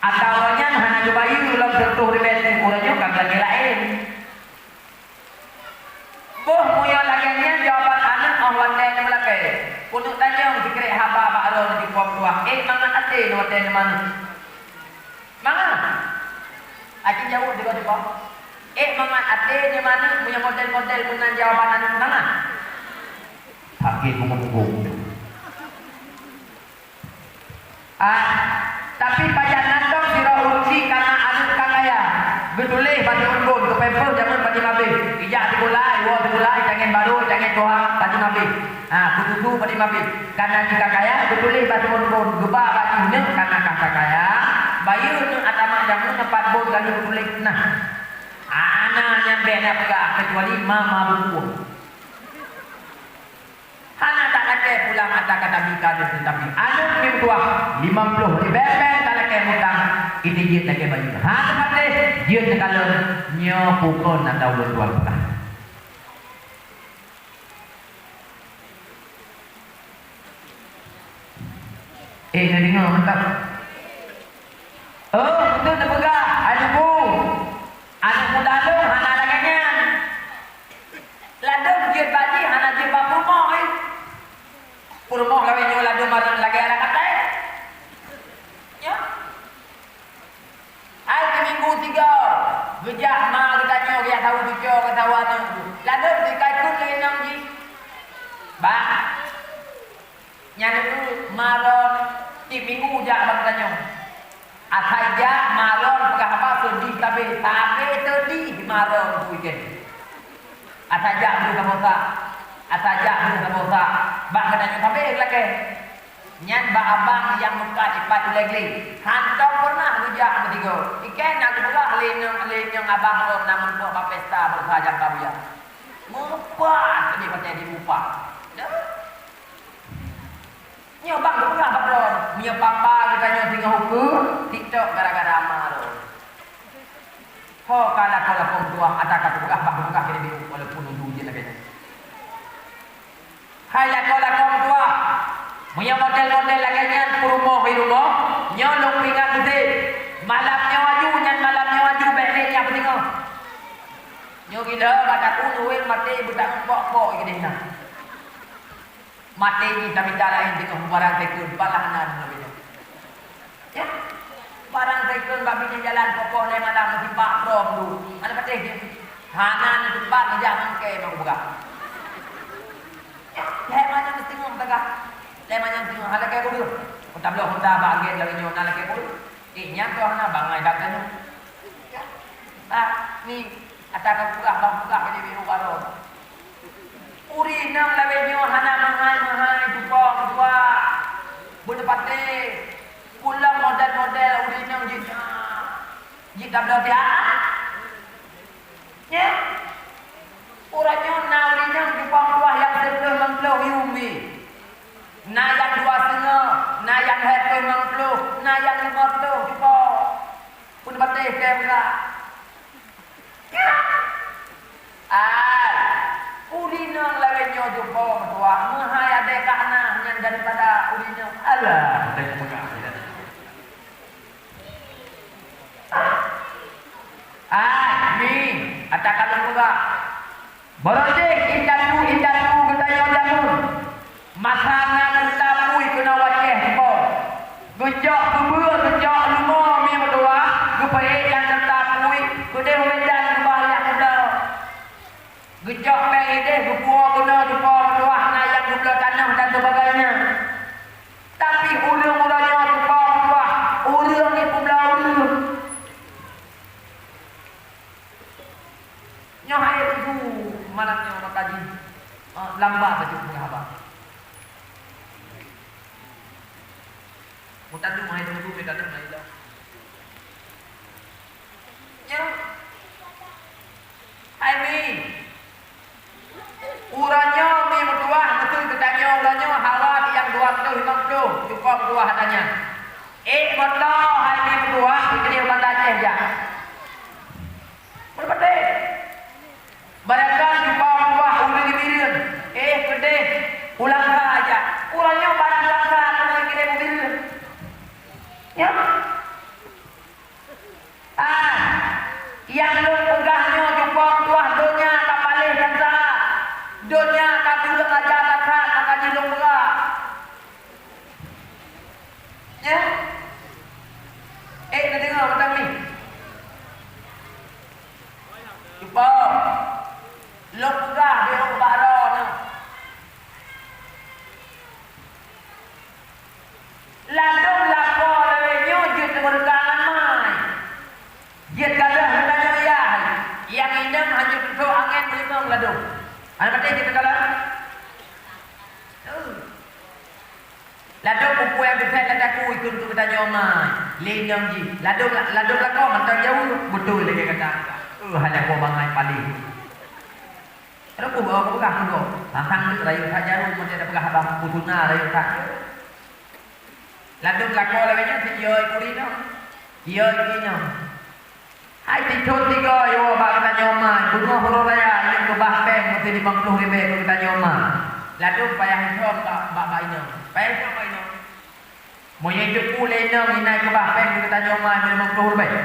Atawa nyan hana geubayeue lom contoh ribèe, uroe nyoe ka geulakèe laén. Boh meunyoe lagèe nyan jawaban aneuk óh watèe neumeulakèe. Keuneuk tanyong sikrék haba bak droeneuh di pom tuah, ék mangat até neuh watèe neumaneuk. Mangat. Aci jaweueb di pom. Ék mangat até neumaneuk, meunyoe model-model meunan jawaban aneuk mangat. Sakét bungong-bungong. Ah, tapi pajan nantong sidroe ureueng chik kana aneuk ka kaya. Geutuléh bak siumbon, geupampers jameun bak jih mabéh. Ijak sikula, iwoe sikula, icangén barô, icangén tuha, bak jih mabéh. Ah, kududu bak jih mabéh. Kana jih ka kaya, geutuléh bak siumbon, geuba bak jih neuk kana kah ka kaya. Bayeue neuk atamat jameun pat bot ka lheueh geutuléh nah. Hana nyang bèk na peugah, keucuali mama buku. Hana talakèe pulang ata ka tabi ka deuh, teutapi aneuk meutuah limong ploh ribèe péng talakèe mutang, jiteubiet lakèe bayeue. Hana patéh jeuet neukalon, nyoe peue kon ata ulôn tuan peugah. Eh, na deungö mantap. Oh, beutôi neupeugah, hai Teungku. Aneuk muda lôn hana lagèe nyan. Ladôm jeuet bak jih hana jeuet bak peurumoh, eh. Peurumoh lawét nyoe ladôm lagèe adak katai. Nyoe. Hai di minggu tiga, geujak ma geutanyoe, geujak saweue cucoe, geusaweue aneuk. Ladôm jih ka ikot lé inong jih. Bah. Nyan keuh ma lôn tiep minggu jak bak geutanyoe. Asai jak ma lôn peugah haba seudeh sabe, sabe seudeh ma lôn keu weekend. Asai jak breuh saboh sak, asai jak breuh saboh sak, bak geutanyoe sabe geulakèe. Nyan bak abang nyang meukat ipat ulèe glé. Hantom peureunah geujak meusigoe. Ikèe na geupeugah lé inong, lé inong abang lôn na meurumpok bak pesta beureusa jangka buya. Meupat seudeh watèe jimupat. Deuh. Nyoe bang geupeugah bak droe, meunyoe papa geutanyoe singoh ukeue TikTok gara-gara ma lôn. Ho ka lakoe-lakoe meutuah ata ka peugah bak geupeugah keu Nabi walaupun udu jeuet lagèe nyan. Hai lakoe-lakoe meutuah, meunyoe model-model lagèe nyan peurumoh i rumoh, nyoe lôn peuingat beutôi. Malam nyoe aju nyan malam nyoe aju bèk lé nyang peusingoh. Nyoe gila bak takue ureueng maté beutak pok-pok i keudeh na. Maté jih tamita laén teungoh barang second, balah na deungon nyoe. Ya. Barang second bak binéh jalan poh-poh lhèe malam meusipak droe bulu. Hana patéh jih. Hana neuteumpat neujak mangke bak peugah. Ya, lhèe malam meuteungoh peugah. Lhèe malam meuteungoh hana lakèe ureueng. Meutabloe honda bak angén lagèe nyoe na lakèe ureueng. Eh, nyan toh hana bangai dak tanyoe. Ya. Ah, ni ata ka peugah, bang peugah jadi biru baron. Ureueng inong lagèe nyoe hana meuhai-meuhai, cupa meutuah. Beuneupatéh. Pulang model-model ureueng inong jih. Jih tabloe siat. Nyan. Uroe nyoe na ureueng nyang jumpa meutuah nyang siplôh limong plôh yuem mi. Na nyang dua seungoh, na nyang lhèe plôh limong plôh, na nyang limong plôh jumpa. Pun bateh keu beurah. Ai, ureueng inong lagèe nyoe jumpa meutuah, meuhai adèe ka na nyan daripada ureueng inong. Alah, teupeugah. Ai, mi, ata ka lôn peugah. Barô jih indatu-indatu geutanyoe jameun. Masa na keureuta apui keunoe wajéh jipông. Geucok keubeue, geucok leumo mi meutuah, geupeuék nyang keureuta apui, keudéh u meudan geubah lé kuda. Geucok péng idéh, geupuwoe keunoe jipông meutuah, na nyang geubloe tanoh dan sebagainya. Tapi ureueng uroe nyoe jipông meutuah, ureueng ni peubloe ureueng. Nyoe hai teungku malam nyoe maka jih, eh, lambat tajak peugah haba. Meutanyoe hai teungku, meutanyoe hai lom. Nyoe. Hai mi. Uroe nyoe mi meutuah, meuseu geutanyoe uroe nyoe hawa nyang dua ploh limong ploh, cukup meutuah ata nyan. Ék moto hai mi meutuah, dikeue u Banda Aceh jak. Beureupatéh. Barangkali jumpa meutuah ureueng Bireuen, éh keudéh u Langsa jak. Uroe nyoe barang Langsa keuneuk kirém u Bireuen. Nyan. Ah, nyang lôn peugah nyoe jumpa meutuah donya ka paléh that-that. Donya ka kureueng aja that-that, maka jih lôn peugah. Nyan. Éh, neudeungoe mantong mi. Cuba. Lôn peugah di rot bak droeneuh. Ladôm lakoe lawét nyoe jeuet teumeureuka ngon mai. Jeuet gadôh geutanyoe yah. Nyang inong hana jeuet peutrok angén meulimong ladôm. Hana maté jeuet teukalon? Ladôm peue-peue nyang teupeu lam takue ikheun keu geutanyoe mai, lé inong jih. Ladôm, ladôm lakoe mantong jaweueb, beutôi lagèe gata. Eh, hana po bangai paléh. Ladôm peue, oh, peugah keu gob. Tantang rayeuk that jaroe, meunan tapeugah haba peue tuna rayeuk that. Ladôm lakoe lagèe nyan, si jiyue keu inong. Jiyue keu inong. Hai sithôn sigoe jiwoe bak geutanyoe mai, beungoh uroe raya, inong keubah péng meuteumé limong ploh ribèe keu geutanyoe mai. Ladôm payah isom bak, bak, bak inong. Payah isom bak inong. Meunyoe jiteupeue lé inong, inai keubah péng keu geutanyoe mai meulimong ploh ribèe.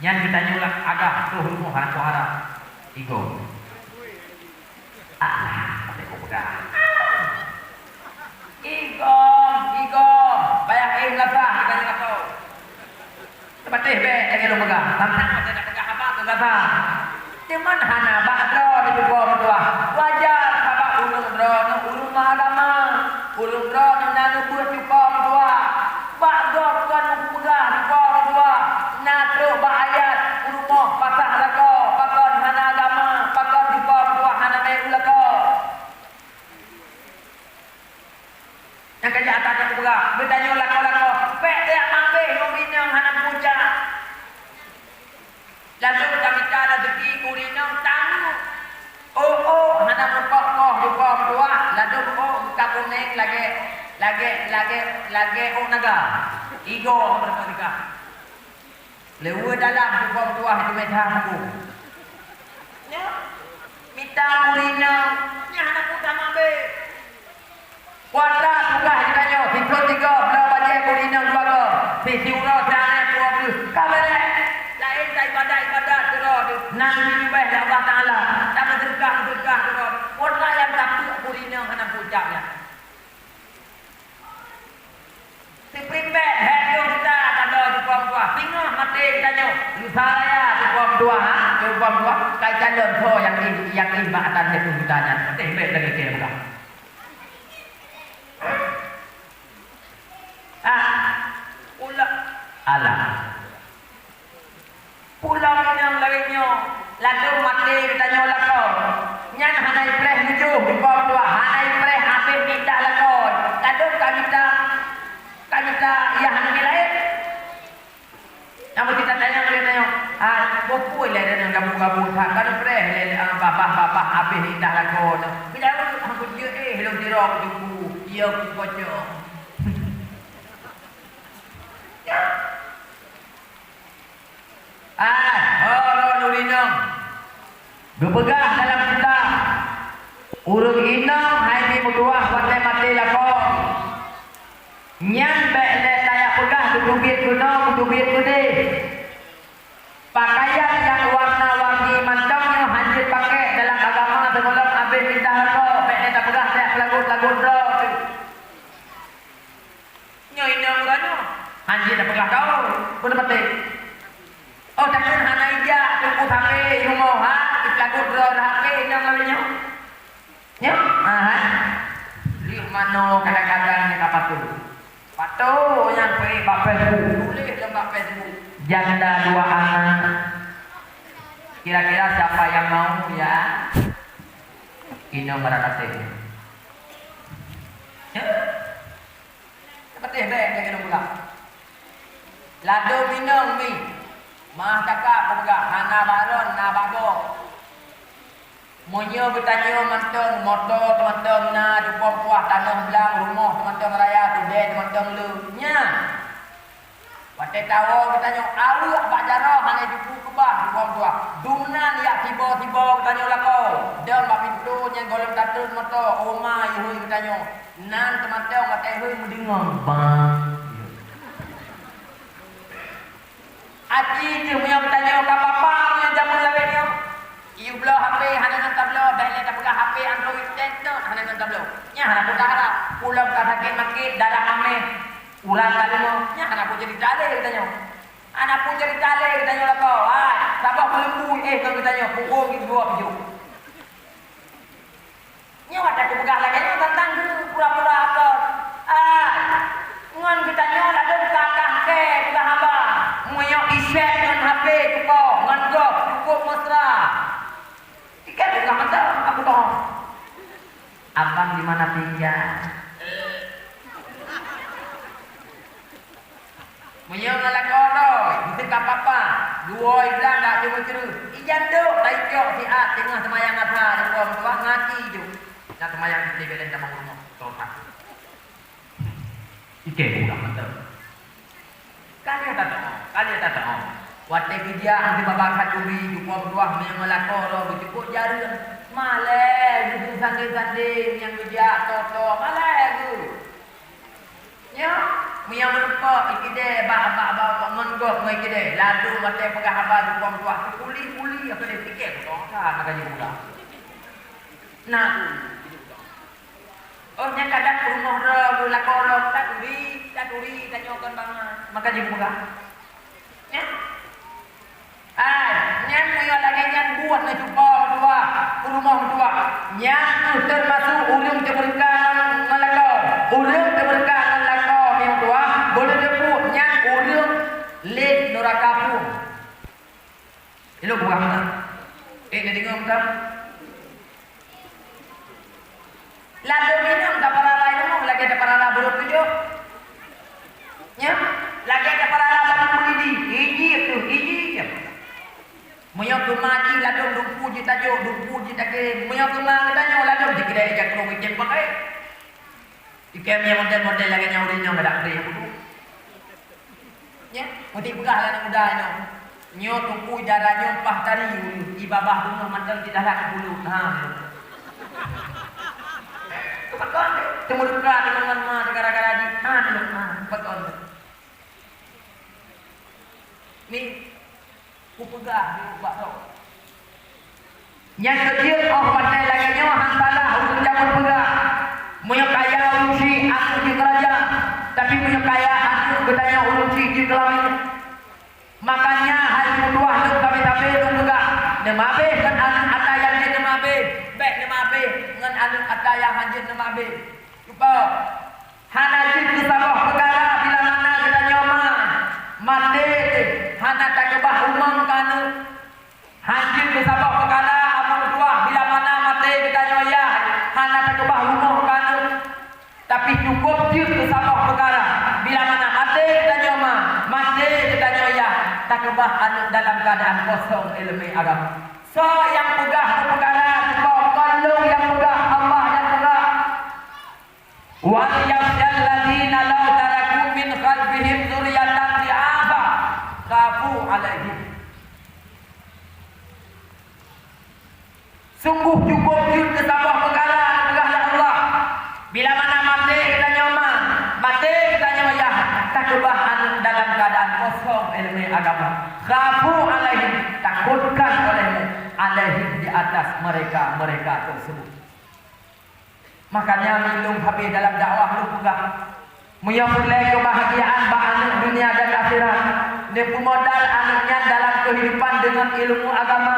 Nyan geutanyoe lah agah troh rumoh hana kuharap. Igoe. Alah, sampai kupeugah. Igoe, igoe, payah éh meunasah geutanyoe lakoe. Teupatéh bèk lagèe lôn peugah, sampoe watèe tapeugah haba keu gata. Teuma hana bak droe teupeue meutuah. Wajar sabab ureueng droeneuh ureueng meuagama. Ureueng droeneuh na neubeuet cuko meutuah. Bak gob kon meupeugah cuko meutuah. Na trok bak ayat, u rumoh pasah lakoe, pakon hana agama, pakon cuko meutuah hana mé u lakoe. Nyang ka jak ata ka peugah, geutanyoe lakoe-lakoe, bèk tajak mampéh ngon inong hana meupucak. Ladôm tamita raseuki keu inong tamu. Oh, oh, hana meukoh-koh, meukoh meutuah, ladôm oh ka kunèng lagèe, lagèe, lagèe, lagèe oh naga. Igoe meukeureuka. Lewat dalam bukon tuah di meja aku. Nyoe, mita ureueng inong, nyan hana peue tamong bèk. Kuasa tugaih geutanyoe, sithôn sigoe, bloe bajèe keu ureueng inong dua goe, si siuroe, si aneuëk, dua ploh, ka bèrèh. Laén taibadat-ibadat keudroe teuh, nang jiteubiet lé Allah Taala, tameuseudeukah-meuseudeukah keudroe teuh. Kuasa nyang tapeuek keu ureueng inong hana peue jak nyan. Siprimbèk, hék lôn geutanyoe ka droe jukông tuah. Singoh maté geutanyoe. Lusa raya jukông tuah, ha? Jukông tuah. Kai calon soe nyang éh, nyang éh bak atan hék lôn geutanyoe nyan. Maté bèk lagèe kèe peugah. Ah. Ulah. Alah. Pulang inong lagèe nyoe, ladôm maté geutanyoe lakoe. Nyan hana ipreh mujôh, jukông tuah, hana ipreh habéh mita lakoe. Ladôm ka mita, ka mita, yah hana laén. Namun kita tanyong lé tanyoe, Ah, bukui lé deungon gabu-gabu that, ka neupreh lé, ah, babah-babah habéh indah lakoe nyoe. Geujaweueb, "Hana peue jeuet, eh, lôn sidroe kucuku, ya ku pocong." Ai, ho lôn ureueng inong. Geupeugah dalam kitab, ureueng inong hai jimeutuah watée maté lakoe. Nyan bék lé tajak peugah geuteubiet keunoe, geuteubiet keudeh. Pakaian nyang warna-warni mantong nyoe hana jeuet pakék dalam agama sigohlom abéh indah lakoe, bék lé tapeugah tajak peulagot-lagot droe. Nyoe inong uroe nyoe, hana jeuet tapeugah keu, peue teumaté. Oh, takheun hana ijak, teungku sabe i rumoh, ha, ipeulagot droe HP inong lagée nyoe. Nyoe, ha, hai. Lheueh manoe kadang-kadang nyang ka patuh. Patuh nyang peuék bak Facebook, tuléh lom bak Facebook. Janda dua anak. Kira-kira siapa yang mau, ya? Inong barang até. Nyoe. Teupeuteh bék lagée nyoe pula. Ladôm inong mi, maah cakap peugah hana baron na bagoe. Meunyoe geutanyoe mantong moto teumantong na, cupo meutuah tanoh blang, rumoh teumantong raya, keudée teumantong le, nyan. Watée tawoe geutanyoe aweuek bak jaroe hana jipu keubah, cupo meutuah. Dumnan jak sibo-sibo geutanyoe lakoe, dong bak pintoe nyan gohlom tatrôn moto, oma yue geutanyoe. Nan teumantong watée hôi meudeungoe, bang. Aci teuh meunyoe geutanyoe ka papa meunyoe jameun lagée nyoe. Yue bloe HP hana nan tabloe, bék lé tapeugah HP Android, teuntèe hana nan tabloe. Nyan hana peue taharab. Ulôn ka sakét makét, darah améh, urat ka leumoh. Nyan hana peue ceurita lé geutanyoe. Hana peue ceurita lé geutanyoe lakoe. Hai, saboh meuleumbu éh ngon geutanyoe, pukon geuh dua pijôh. Nyoe watée kupeugah lagée nyoe teuntang pura-pura akor. Ah, ngon geutanyoe ladôm ka kah kée peugah haba. Meunyoe isek ngon HP cupo, ngon gob cukup mesra. Tikai peugah mantong, aku toh. Abang di mana tinggal? Meunyoe ngon lakoe droe, meuteuk ka papa, geuwoe i blang dak cuma creueh. Ijan dok, taicok siat teungoh seumayang asa, cupo meutuah ngaci ju. Na seumayang di sibeleng tamong rumoh, toh takue. Ikei udah mantap. Ka lheueh tateu'oh, ka lheueh tateu'oh. Watée geujak di babah khanduri, cupo meutuah meunyoe ngon lakoe droe geucukôp jareueng. Malée geuh sandé-sandé nyang geujak, toh-toh, malée geuh. Nyoe, meunyoe meurumpok, ikidée bak, bak, bak, bak ngon gob ngon ikidée, ladôm watée peugah haba cupo meutuah, puli-puli, apa dia, tiket, bukan urusan, maka dia murah. Nah, oh, nyan kadang peurumoh droe, lakoe droe, taturi, taturi, tanyoe kon bangai, maka dia murah. Nyan. Hai, nyan meunyoe lagée nyan buet lé cupo meutuah, peurumoh meutuah. Nyan kheueh teumasuk ureuëng teumeureuka ngon, ngon lakoe. Ureuëng teumeureuka ngon lakoe meutuah, boleh teupeue nyan ureuëng lét nuraka pun. Ilok buah meunan. Eh, na deungoe meunan? Ladôm inong tapeurara i rumoh lagée tapeurara buleuen tujoh. Nyan, lagée tapeurara barang meulidi, iji tu, iji. Meunyoe keuma jih ladôm dumpu jih tajok, dumpu jih takirém. Meunyoe keuma geutanyoe ladôm jih keudeh ija krueng icém pakai. Ikém nyang model-model lagée nyan ureuëng nyoe gadak peudeh nyang udeb. Nyan, meuti peugah lé aneuk muda nyoe. Nyoe tuku dara nyoe paih tari ureuëng, i babah beungoh mantong di dalam puluh. Ha. Pakon, teumeuruka deungon ma gara-gara jih. Ha, ha, pakon. Ni, Kupeugah di ubak droe. Nyang keujeuet óh watée lagée nyoe han salah ureuëng jameun peugah, meunyoe kaya ureuëng chik aneuk jeuet keu raja, tapi meunyoe kaya aneuk geutanyoe ureuëng chik jeuet keu lamiet. Makanya hai meutuah lôn sabe-sabe lôn peugah, neumabeh ngon aneuk ata nyang jeuet neumabeh, bék neumabeh ngon aneuk ata nyang han jeuet neumabeh. Cuba. Hana jeuet keu saboh peukara bila mana geutanyoe ma, maté, hana takeubah umong keu aneuk. Hana jeuet keu saboh peukara abu tuah bila mana maté geutanyoe yah, hana takeubah rumoh keu aneuk. Tapi cukôp jeuet keu saboh peukara bila mana maté geutanyoe ma, maté geutanyoe yah. Keubah aneuk dalam keuadaan kosong ileumèe agama. Soe nyang peugah peukara, kon lôn nyang peugah, Allah nyang peugah. "Wal yakhsyal ladzina law taraku min khalfihim dzurriyyatan dhi'afan khafu 'alaihim." Sungguh cukup jeuet keu saboh peukara, peugah lé Allah. Bila mana maté geutanyoe ma, maté geutanyoe yah, takeubah aneuk dalam keuadaan kosong ileumèe agama. Khafu 'alaihim, takutkan olehmu, 'alaihim, di atas mereka-mereka tersebut. Makanya, meunyoe lôn habéh dalam dakwah lôn peugah, meunyoe peureulèe keubahgiaan bak aneuk dunia dan akhirat, neupeumodal aneuk nyan dalam keuhidupan deungon ilmu agama,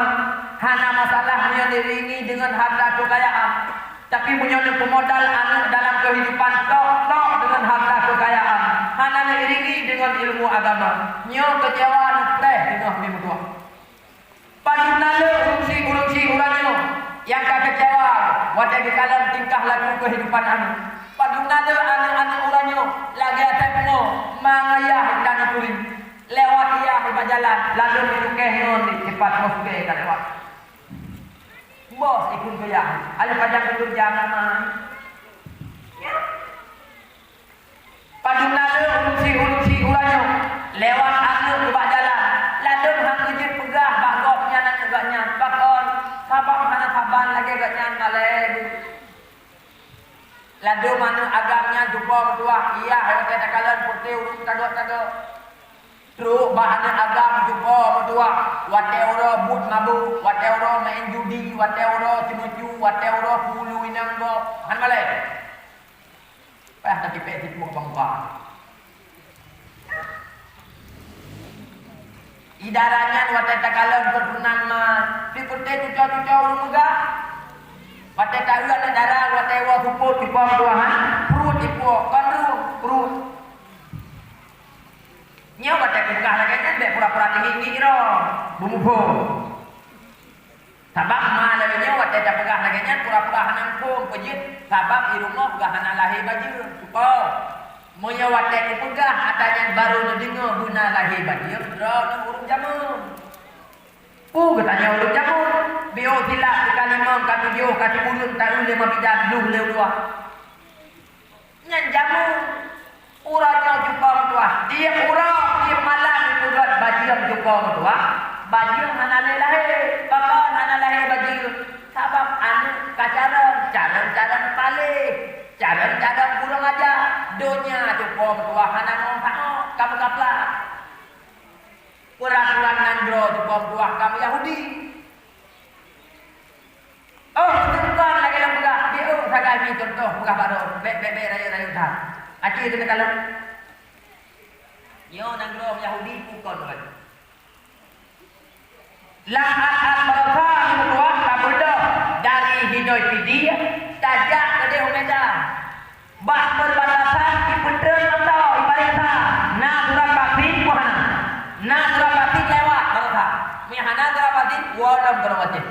hana masalah meunyoe neuiringi deungon harta keukayaan. Tapi meunyoe neupeumodal aneuk dalam keuhidupan tok-tok deungon harta keukayaan, hana neuiringi deungon ilmu agama, nyoe keucewa neupreh teungoh meutuah. Padum na le ureueng syiek, ureueng syiek uroe nyoe nyang ka keucewa watèe geukalon tingkah laku keuhidupan aneuk. Padum na le aneuk-aneuk uroe nyoe lagèe asai pungo, ma ngon yah ka neuturi. Lewat yah bak jalan, ladôm jiteukeue ngon di sipat bos ka lewat. Bos ikun keu yah, alèh pajan keu yah na ma. Padum na le ureueng syiek, ureueng syiek uroe nyoe lewat aneuk bak jalan, ladôm han geujeuet peugah bak gobnyan aneuk gobnyan. Pakon? Sabab hana saban lagèe gobnyan malèe. Ladôm aneuk agam nyan cupo meutuah, yah watèe takalon peuté ureueng tagok-tagok. Trok bak aneuk agam cupo meutuah, watèe uroe buet mabök, watèe uroe main judi, watèe uroe ceumeucue, watèe uroe peue ulu inong gob. Han malèe. Payah tapipék tipu bangsa. Di dara nyan watèe takalon keuturonan ma, sipeuté cuco-cuco ureueng meugah. Watèe taeu aneuk dara, watèe woe seupôt cupo meutuah, ha? Pruet ipuek, kon rueng, pruet. Nyoe watèe tapeugah lagèe nyan, bèk pura-pura teuhik-hik droe, beumuphom. Sabab ma lagèe nyoe watèe tapeugah lagèe nyan pura-pura hana muphom, peue jeuet? Sabab di rumoh geuh hana lahé bajeueng. Cupo, meunyoe watèe teupeugah ata nyan barô neudeungoe beuna lahé bajeueng, droeneuh ureueng jameun. Peue geutanyoe ureueng jameun? Biôh silap teuka limong, ka tujoh, ka sikureueng, taeu lé ma bidan, lheueh lé u luwa. Nyan jameun. Uroe nyoe cupo meutuah, tiep uroe, tiep malam jipeugöt bajeueng cupo meutuah, bajeueng hana lé lahé. Pakon hana lahé bajeueng? Sabab aneuk ka carông, carông-carông paléh, carông-carông kurang aja. Donya cupo meutuah hana meu'oh-meu'oh, ka meukaplak. Peuraturan nanggroe cupo meutuah ka meuYahudi. Oh, teuka lagèe nyang peugah, di ureueng sagai mi contoh peugah bak droe, bèk, bèk, bèk rayeuk-rayeuk that. Aci keuneuk kalon. Nyoe nanggroe Yahudi bukon lagèe. Lam at-at Barasa meutuah tabeudôh dari Hidoi Pidie, tajak keudeh u Medan. Bak perbatasan ipeutrön moto, ipareksa, na surat vaksin peue hana. Na surat vaksin lewat baroesa. Meunyo hana surat vaksin, woe lom keunoe Aceh.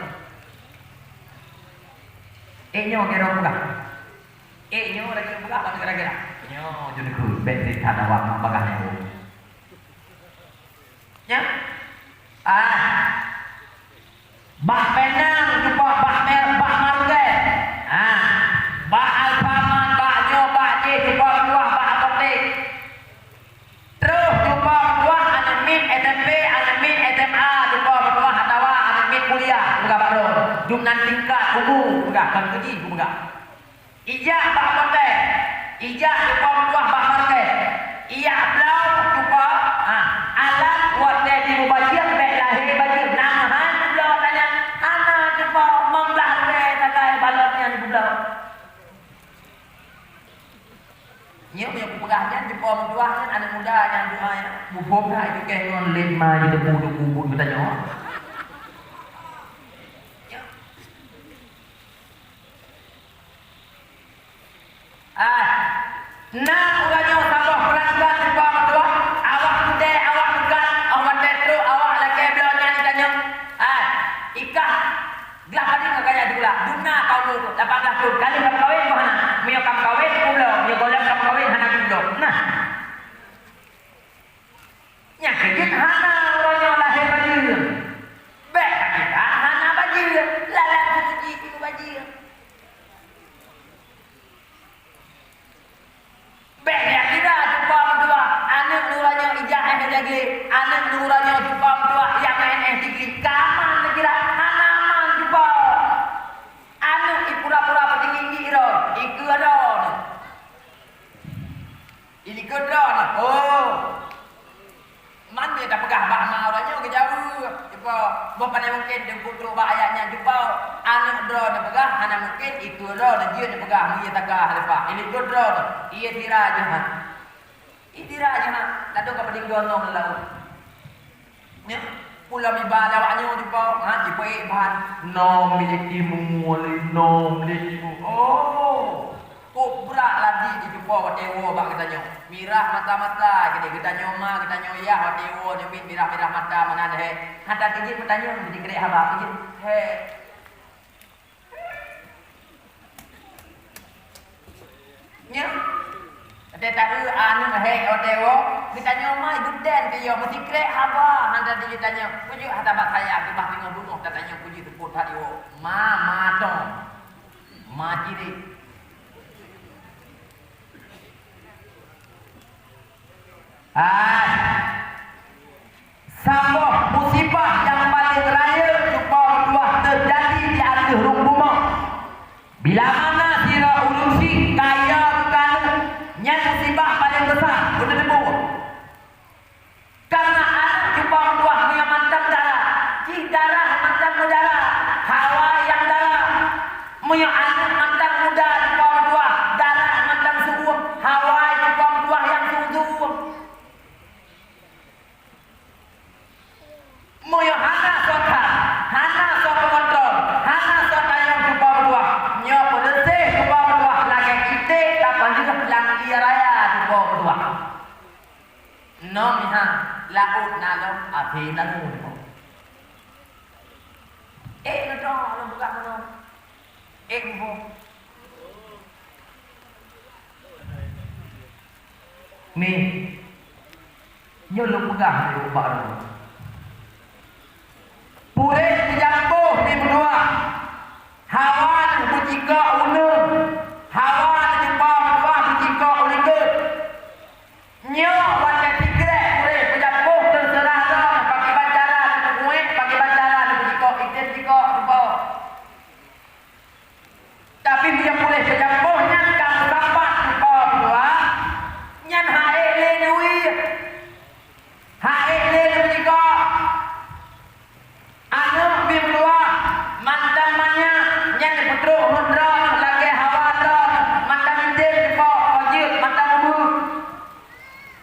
Eh, nyoe keu droe peugah. Eh, nyoe lagèe peugah bak neugara-neugara. Nyoe jeuet keu bèk sisat awak mak bagah nyoe. Nyan? Ah. Bak Penang cupo, bak Mer-, bak Market. Ah. Bak Alfamart, bak nyoe, bak jih cupo meutuah bak apotek. Troh cupo meutuah aneuk miet S M P, aneuk miet S M A cupo meutuah atawa aneuk miet kuliah, peugah bak droe. Dum nan tingkat umu, peugah, kon keu jih, peugah. Ijak bak apotek, ijak cupo meutuah bak market, ijak bloe cupo, ha, alat watèe jimeubajeueng bèk lahé bajeueng, na meuhan jibloe ata nyan, hana cupo, limong blah ribèe sagai balot nyan jibloe. Nyoe meunyo kupeugah nyan, cupo meutuah nyan, aneuk muda nyang doa nyan, muphom that, itu kèe ngon lé ma jiteupeue-teupeue buet geutanyoe. Ah, na uroe nyoe saboh peuraturan cupo meutuah, awak mudèe, awak meukat, awak watèe trok, awak lakèe bloe nyan ditanyong. Ah, ikah glah padum ka gaya digulak, dum na ka umu lapan blah thôn, ka lheueh ka meukawen peue hana? Meunyoe ka meukawen, kubloe, meunyoe gohlom ka meukawen, hana kubloe. Nah. Nyang keujeuet hana uroe Uroe nyoe cupa meutuah nyang éh-éh digli ka man neukira, hana man cupa. Aneuk ipura-pura peutinggi-tinggi droe, ikeue droe. Ilikot droe, oh. Man meuiya tapeugah bak ma uroe nyoe geujaweueb. Cupa, boh pane mungken teungku trok bak ayat nyan cupa. Aneuk droe neupeugah, hana mungken ikeue droe neujeuet neupeugah meuiya taka leupah. Ilikot droe, ié tira jeuet. Itira jih, ha, ladôm ka peudinggoe nong lam laôt. Nyan, pulo miba lé awak nyoe dipo, ha, jipeuék ban, nong milék timu, lé nong milék timu. Oh, kok brat ladi jicupo watée woe bak geutanyoe. Mirah mata-mata, geutanyoe ma, geutanyoe yah watée woe, neumiet mirah-mirah mata meunan, he. Hana teujeuet meutanyong, jikeurék haba, teujeuet, he. Nyan. Watée taeu aneuk hék watée woe, geutanyoe ma geutem keu yo meusikrek haba hana di geutanyoe. Peue jeuet hana bak sayang, teuma teungoh bunoe tatanyoe peue jeuet teupot that iwoe. Ma, ma tong. Ma cirek. Hai. Saboh musibah nyang paleng rayeuk cupa meutuah teujadi di ateueh rhueng bumoe. Bila mana sidroe ureuëng syik kaya geukaneuk, nyan musibah paleng besar, beuteupeue. Karena aneuk cupa meutuah meunyoe mantong dara, jih dara mantong meudarah, hawa nyang dara. Meunyoe aneuk mantong muda cupa meutuah, dara mantong suuem, hawa cupa meutuah nyang suuem-suuem. Meunyoe hana soe that, hana soe peungontrol, hana soe tanyong cupa meutuah, nyoe peureuseh cupa meutuah lagée iték tapaléh lam ie raya cupa meutuah. Nong meuhan, laôt na lom, até na ngon. Eh, neutoe lom buka meunoe. Eh, muphom. Ni, nyoe lôn peugah lé ubak droe. Puréh peujampoh mi meutuah, hawa beucikok uneuen, hawa cupa meutuah beucikok u likot. Nyoe watée sikrek puréh peujampoh teuseurah droe pakriban cara neupeubuet, pakriban cara neupeucikok, item cikok cupa. Tapi meunyoe puréh peujampoh nyan ka meusapat cupa meutuah, nyan han ék lé neuwiet, han ék lé neucikok. Aneuk bi meutuah, mantong manyak, nyan jipeutrok rhueng droe lagée hawa droe, mantong item cupa, jeuet mantong ubeut.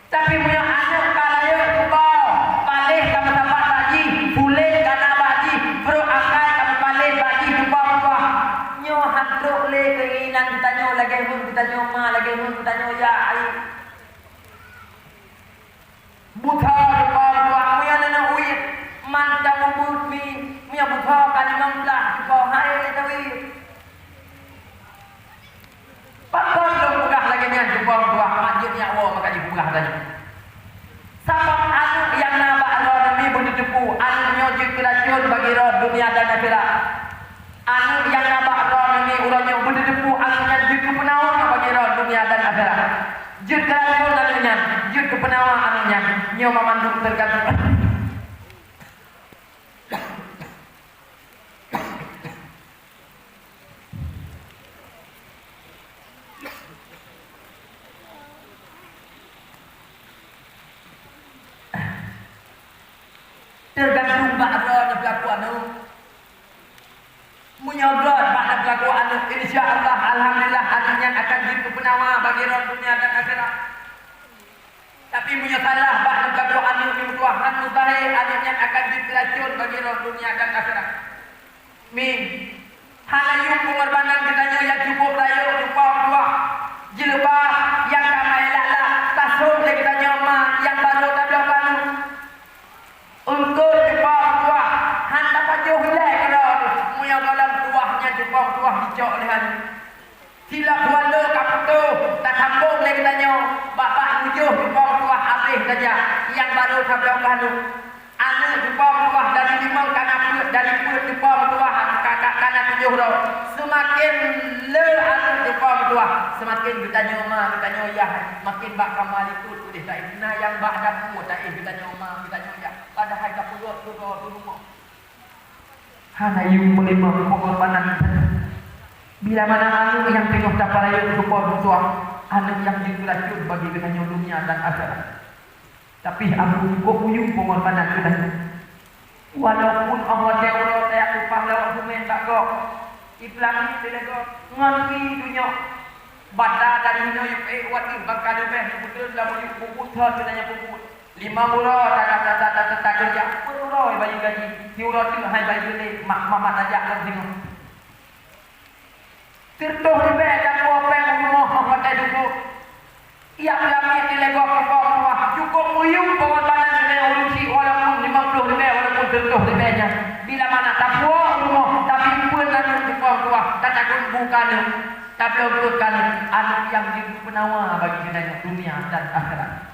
Tapi meunyoe aneuk ka rayeuk cupa, paléh ka meusapat bak jih, puléh ka na bak jih, brok akai ka meupaléh bak jih cupa meutuah, nyoe han trok lé keuinginan geutanyoe lagée ngon geutanyoe ma, lagée ngon geutanyoe yah. Buta cupa meutuah, meunyoe neuneuk uit, mantong ubeut mi, meunyoe buta ka limong blaih cupa, han ék lé neuwiet. Pakon lôn peugah lagée nyan cupa meutuah, mak jeuet nyak woe maka jipeugah tanyoe. Sabab aneuk nyang na bak droeneuh mi beuteupeue, aneuk nyoe jeuet keu racon bagi droe dunia dan akhirat. Aneuk nyang na bak droeneuh mi uroe nyoe beuteupeue, aneuk nyan jeuet keu peunawa bagi droe dunia dan akhirat. Jeuet keu racon aneuk nyan, jeuet keu peunawa aneuk nyan, nyoe banmandum teugantung. Teugantung bak droe neupeulaku aneuk. Meunyoe göt bak neupeulaku aneuk, insya Allah, alhamdulillah, aneuk nyan akan jeuet keu peunawa bagi droe dunia dan akhirat. Tapi meunyoe salah bak neupeulaku aneuk nyang tuha, mustahil aneuk nyan akan jeuet keu racon bagi droe dunia dan akhirat. Mi, hana yum peungorbanan geutanyoe nyang cukup rayeuk cupa meutuah. Jeuleubah nyang ka maé lak-lak tasôk lé geutanyoe ma nyang barô tabloe keu aneuk. Eungkôt cupa meutuah, han tapajoh ilée keudroe, meunyoe gohlom tuah nyan cupa meutuah jicok lé aneuk. Silop tuan lôn ka putôh, tasambong lé geutanyoe, bak-bak tujoh cupa meutuah habéh saja, nyang barô tabloe keu aneuk. Aneuk cupa meutuah dari limong ka na peuet, dari peuet cupa meutuah ka, ka, ka na tujoh droe. Seumaken le aneuk cupa meutuah, seumaken geutanyoe ma, geutanyoe yah, maken bak kama likot udeh taéh. Na nyang bak dapu taéh geutanyoe ma, geutanyoe yah. Hai ka peugöt keu droe teuh rumoh. Hana yum meulimong peungorbanan. Bila mana aneuk nyang teungoh tapeurayeuk keu po meutuah, aneuk nyang jeuet keu racun bagi geutanyoe dunia dan akhirat. Tapi abu cukôp uyum peungorbanan geutanyoe. Walaupun Allah watèe uroe tajak upah lewat bumoe bak gob, iplang di lego ngon pi dunia. Bata dari hinoe yue ék wat ih bangka leubeh yue beutôi lam yue peubuet thon geutanyoe peubuet. Limong uroe takeureuja, peuet uroe bayeue gaji, siuroe teuk hai bayeue lé mak mamat tajak lam singoh. Sireutoh ribèe dan dua péng u rumoh watèe duko. Tiep lamiet di lego keu po meutuah, cukôp uyum peungorbanan geutanyoe ureueng chik walaupun limong ploh ribèe walaupun sireutoh ribèe nyan. Bila mana tapuwoe u rumoh, tapi peue aneuk keu po meutuah, tatakot bu keu aneuk, tabloe peuet kali aneuk nyang jeuet peunawa bagi geutanyoe dunia dan akhirat.